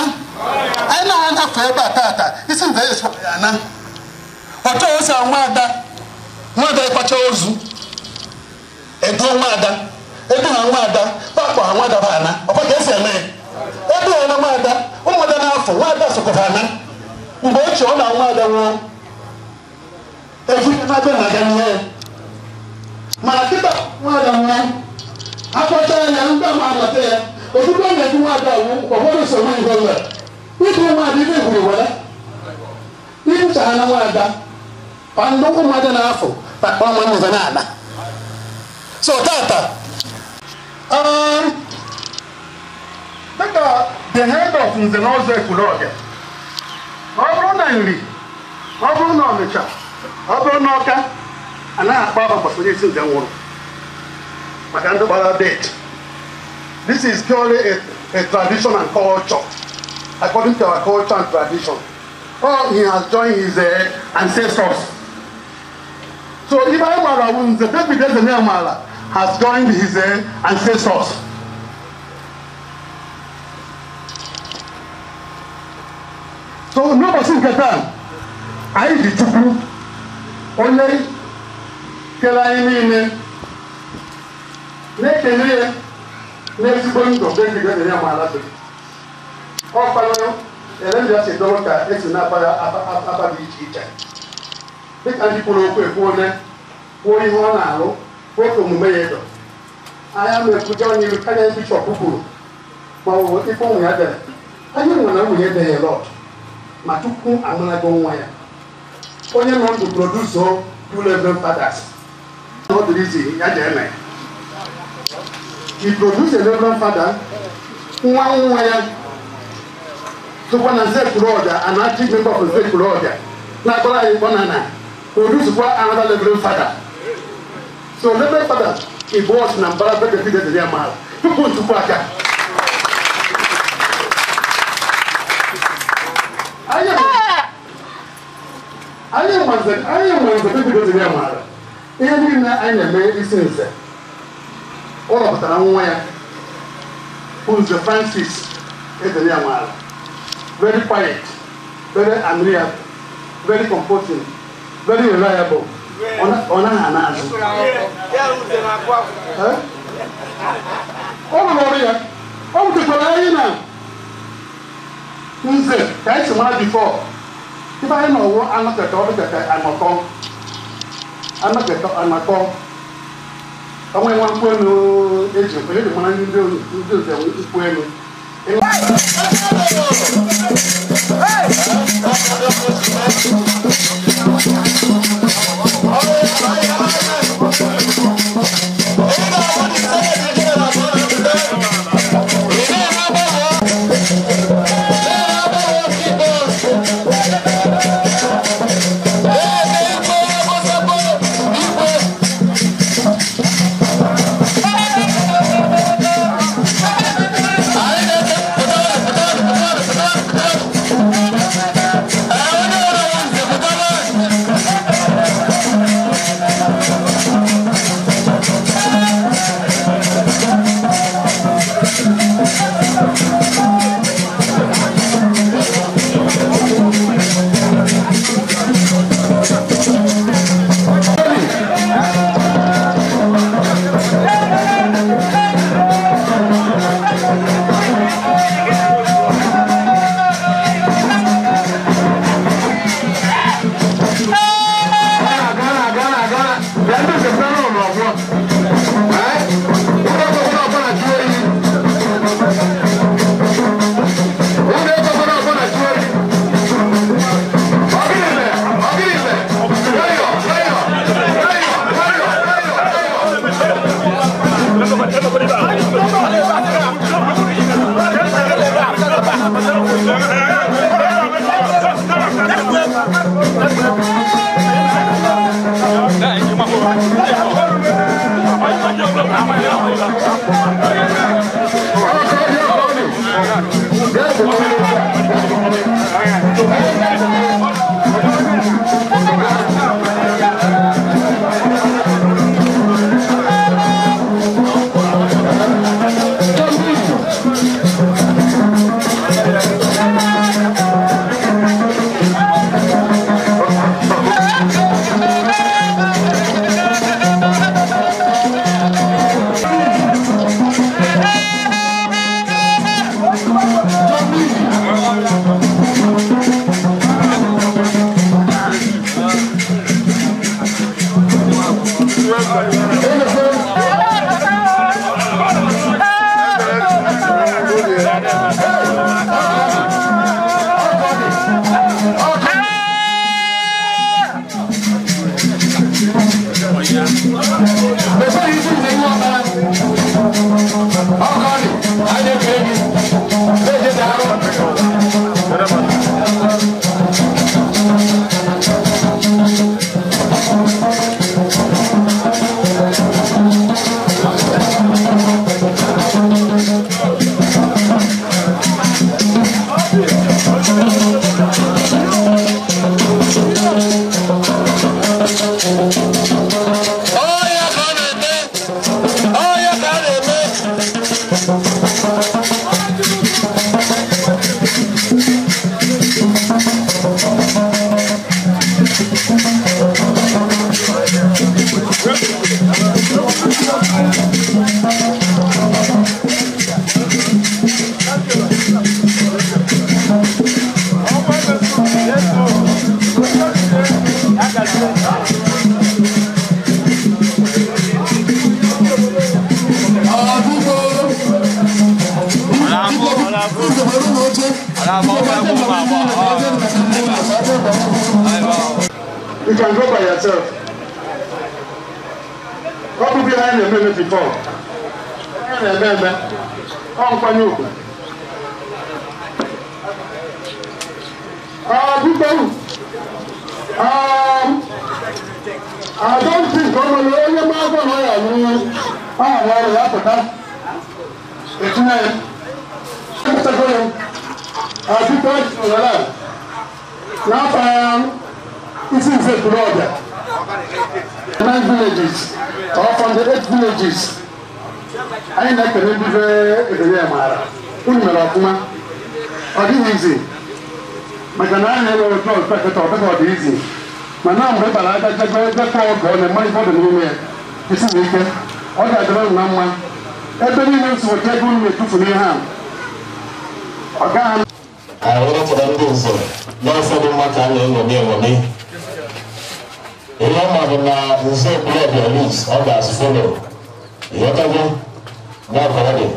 G: anyị na-anafọ ebe a tata isi nze sụọ ya ana. Ọ chọghị osi nwada ịkpacha ozu edo nwada edo ha nwada kpakpọ ha nwada bụ ana. Ọkwa ka esi eme ya edo ha na nwada ụmụada n'afọ nwada sokọta ana. Mgbe ochie ọ na nwada nwụọ efu na-abịa na-aga n'ihe ya, mana kịta nwada nwụọ akpọcha ya ndị ama amata ya ozugbo ọ na-ebu nwada awụ ụfọdụ so nwe ihe ọbụla ịbụ nwada ibe gwuru were ibucha ha na nwada ndị ụmụada n'afọ takpọ nwa nze na-ala. So tata dịka the head of Nze na Ọzọ Ekwulọbịa, ọ bụrụ na Nri, ọ bụrụ na Ọnịcha, ọ bụrụ na Ọka, anaghị akpọ afa gbasara onye isi nze nwụrụ maka ndị gbara date. This is purely a tradition and culture, according to our culture and tradition. Or he has joined his ancestors. So if I mara Nze David Ezenyemala has joined his ancestors. So n'ụbọchị nke taa anyị ji Chukwu onye kere anyị niile na-ekele ya n'ezigbo ndụ David Ezenyemala biri. Ọ kpalụ ele ndị si dọrọ ka esi na-akpa afa dị iche iche dịka ndị kwuru okwu ekwu onye kwuo ihe ọ na-alụ kwuo ka omume ya edo. Anya na-ekwuje onye iru karịa bishọp kwuru ma ọ bụ ife ụmụ ya dere. Anyị nwere na nwunye edeghị lot ma tupu amụnago nwa ya onye nọ ndụ produce two reverend fathers. Ọ dịrị izi ya jee mee. He produced a reverend father, nwa ya sokwa na Nze Ekwulọbịa, an active member of Nze Ekwulọbịa na-akpọrọ anyị kpọ na produce kwa another reverend father. So reverend father ịbụọ na mbara David Ezenyemala tupu ntukwu aka. Anyị ma Nze David Ezenyemala ihe niile anyị na-eme isi nze ọ rọpụtara nwa ya bụ Nze Francis Ezenyemala. Very quiet, very agreeable, very comforting, very reliable. Ọ naghị ana azụ. Ọ rụrụ ọrụ ya. Ọ butekwara anyị na nze ka anyị si mara before. Ife anyị na-ọwụ anọketa ọdụketa anọkọ anọketa anọkọ onwe nwa nkwụ elu eji onye dị mara ndị nze nkwụ elu. You can go by yourself. What will be behind a minute before? I don't think I'm 9 villages, or from the 8 villages. I like to be easy.
S: Anyị were ndị nze n'ụfọdụ maka a na-eṅomi eṅomi. Ihe ọma bụ na nze Ekwulọbịa leads others follow. Ịghọtago? N'ọkọ ọ dị.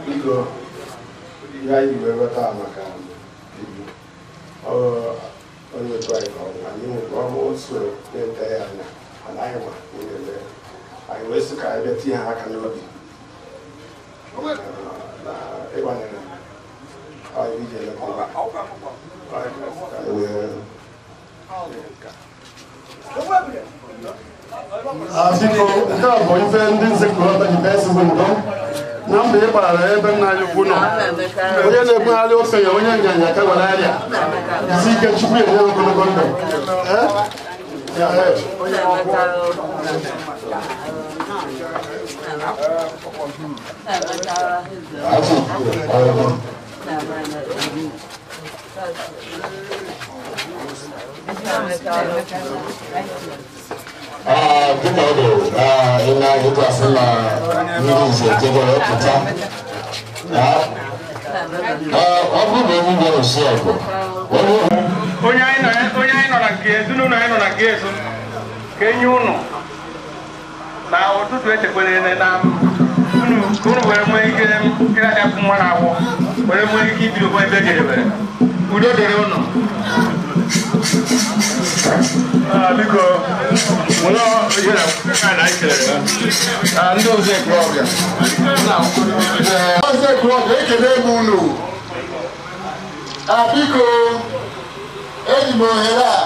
E: Biko, ihe anyị wee ghọta maka ibu onye otu anyị ka ọ bụ anyị nwekwa ọrụ so na-ete ya anya mana anyị nwa na-eme anyị wee sị ka anyị bịa tinye ha aka n'obi na ịgbanyere anyị iji elekọta anyị wee.
G: Biko, nke a bụ ife ndị nze Ekwulọbịa ji bee ezigbo ndo na mba ị gbara ebe nna anyị ukwu nọ onye na-ebugharị okenye onye nyanya ka were arịa isi ike Chukwu enye ogologo ndụ.
S: Dịka ọ dị ị na-egosi na ndị nze jegoro pụta ọ bụrụ na onye bịara osi ọgụ
H: onye anyị nọ na nke ezinụlọ anyị nọ na nke ezo ka enye ụnụ na ụtụtụ echekwere na unu ka unu were nwee ike ịrachapụ nwa na awọ were nwee ike ibido ebe jedebere. Udo dịrị ụnụ.
B: Biko, nwere ihe na anyị kelere ndị ọzọ Ekwulọbịa.
A: Ọzọ Ekwulọbịa, ekele m unu. Biko, eji m ohere a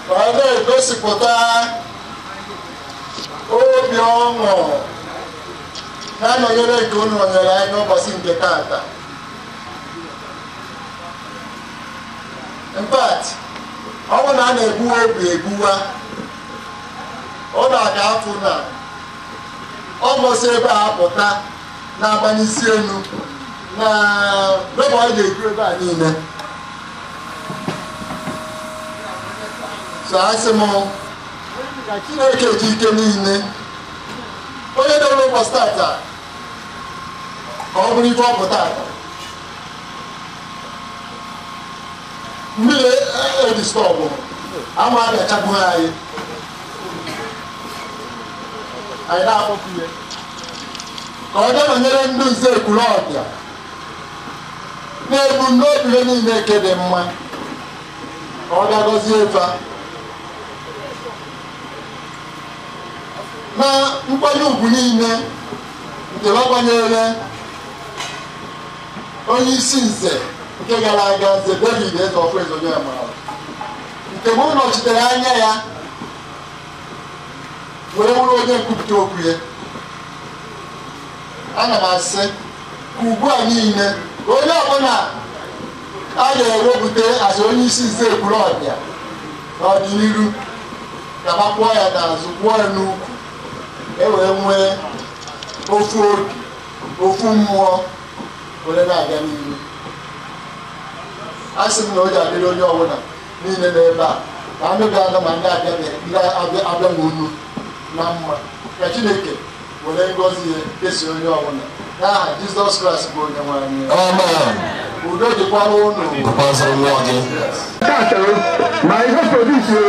A: wee na-egosipụta obi ọṅụ na-anọnyere nke unu nọnyere anyị n'ụbọchị nke taata. In fact, ọ bụ na a na-egbuwa obi egbuwa ọ na-aga afụ na ọ mụsị ebe a pụta na-agbanyisi elu na ebe ọ ga-ekwu ebe a niile. So asị m ka Chineke ji ike niile onye dọrọ ụbọchị tata ka ọ bụrụ ife ọ pụta ata mmiri edistọbụ ama abịachapụ anyị anyị na-akpọkwu ya ka ọ bịa nọnyere ndị nze Ekwulọbịa na-ebu n'obi ihe niile nke dị mma ka ọ bịa gọzie fa na nkwanye ugwu niile nke gbanyere onye isi nze nke gara aga nze David Eze Onyemara nke mụ nọchitere anya ya were wụrụ onye nkwupụta okwu ya. Ana m asị ka ugbu a niile onye ọbụla a ga-ewepụta asị onye isi nze Ekwulọbịa n'ọdịnihu ka ma kwụọ ya n'azụ kwụọ ya n'ukwu e wee nwee ofu obi ofu mmụọ were na-aga n'ihu. A sị m na o ji adịrị onye ọbụla niile n'ebe a ka anụ ga-anọ ma ndị abịa unu na mma ka Chineke were ngọzi ya kesie onye ọbụla n'aha Jizọs Kraịst bụ onye nwe anyị. Udo dịkwara unu.
T: Ma ihe produce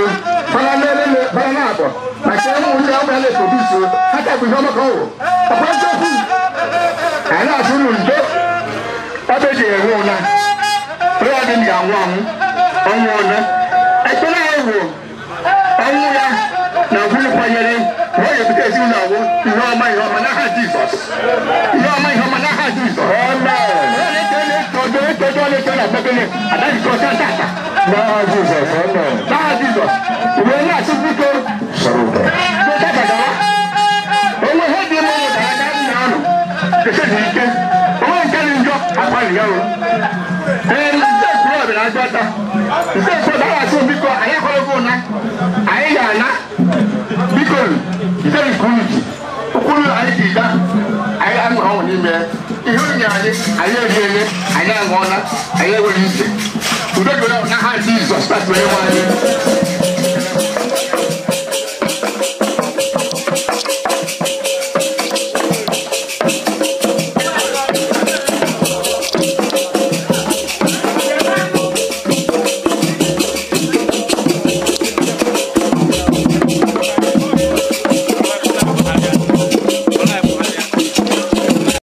T: bana abọ ma nke ụmụ ndị ọbụla na-eproduce ha ka bụ ihe ọma ka ọ wụ ọkwa eziokwu anyị na-asụ unu ndo ebe eji enwe ụna onye dị ga-anwụ anwụ ọnwụ ụna ekpere anyị bụ ọnwụ ya na ọbụla kwanyere na ọ ga-ebute ezinụlọ ọwụ ihe ọma ihe ọma n'aha Jizọs ihe ọma ihe ọma n'aha Jizọs. N'aha Jizọs mgbe na-asụ biko onwe ihe dị mma mụtara aka nna ọnụ kesezi ike onwe nke dị njọ akwali ya o. Ee, nze Ekwulọbịa na-agụ ata nze Ekwulọbịa anyị asụ biko anyị akwadogo ụna anyị ga-ana biko nze nke unu ji ụkwụrụ anyị ji ga anyị aṅụrụ ọṅụ n'ime ihe unu nyere anyị. anyị, anyị eriele, anyị aṅụọla, anyị enweghị ije. Udo dịrị n'aha Jizọs Kraịst onye nwe anyị.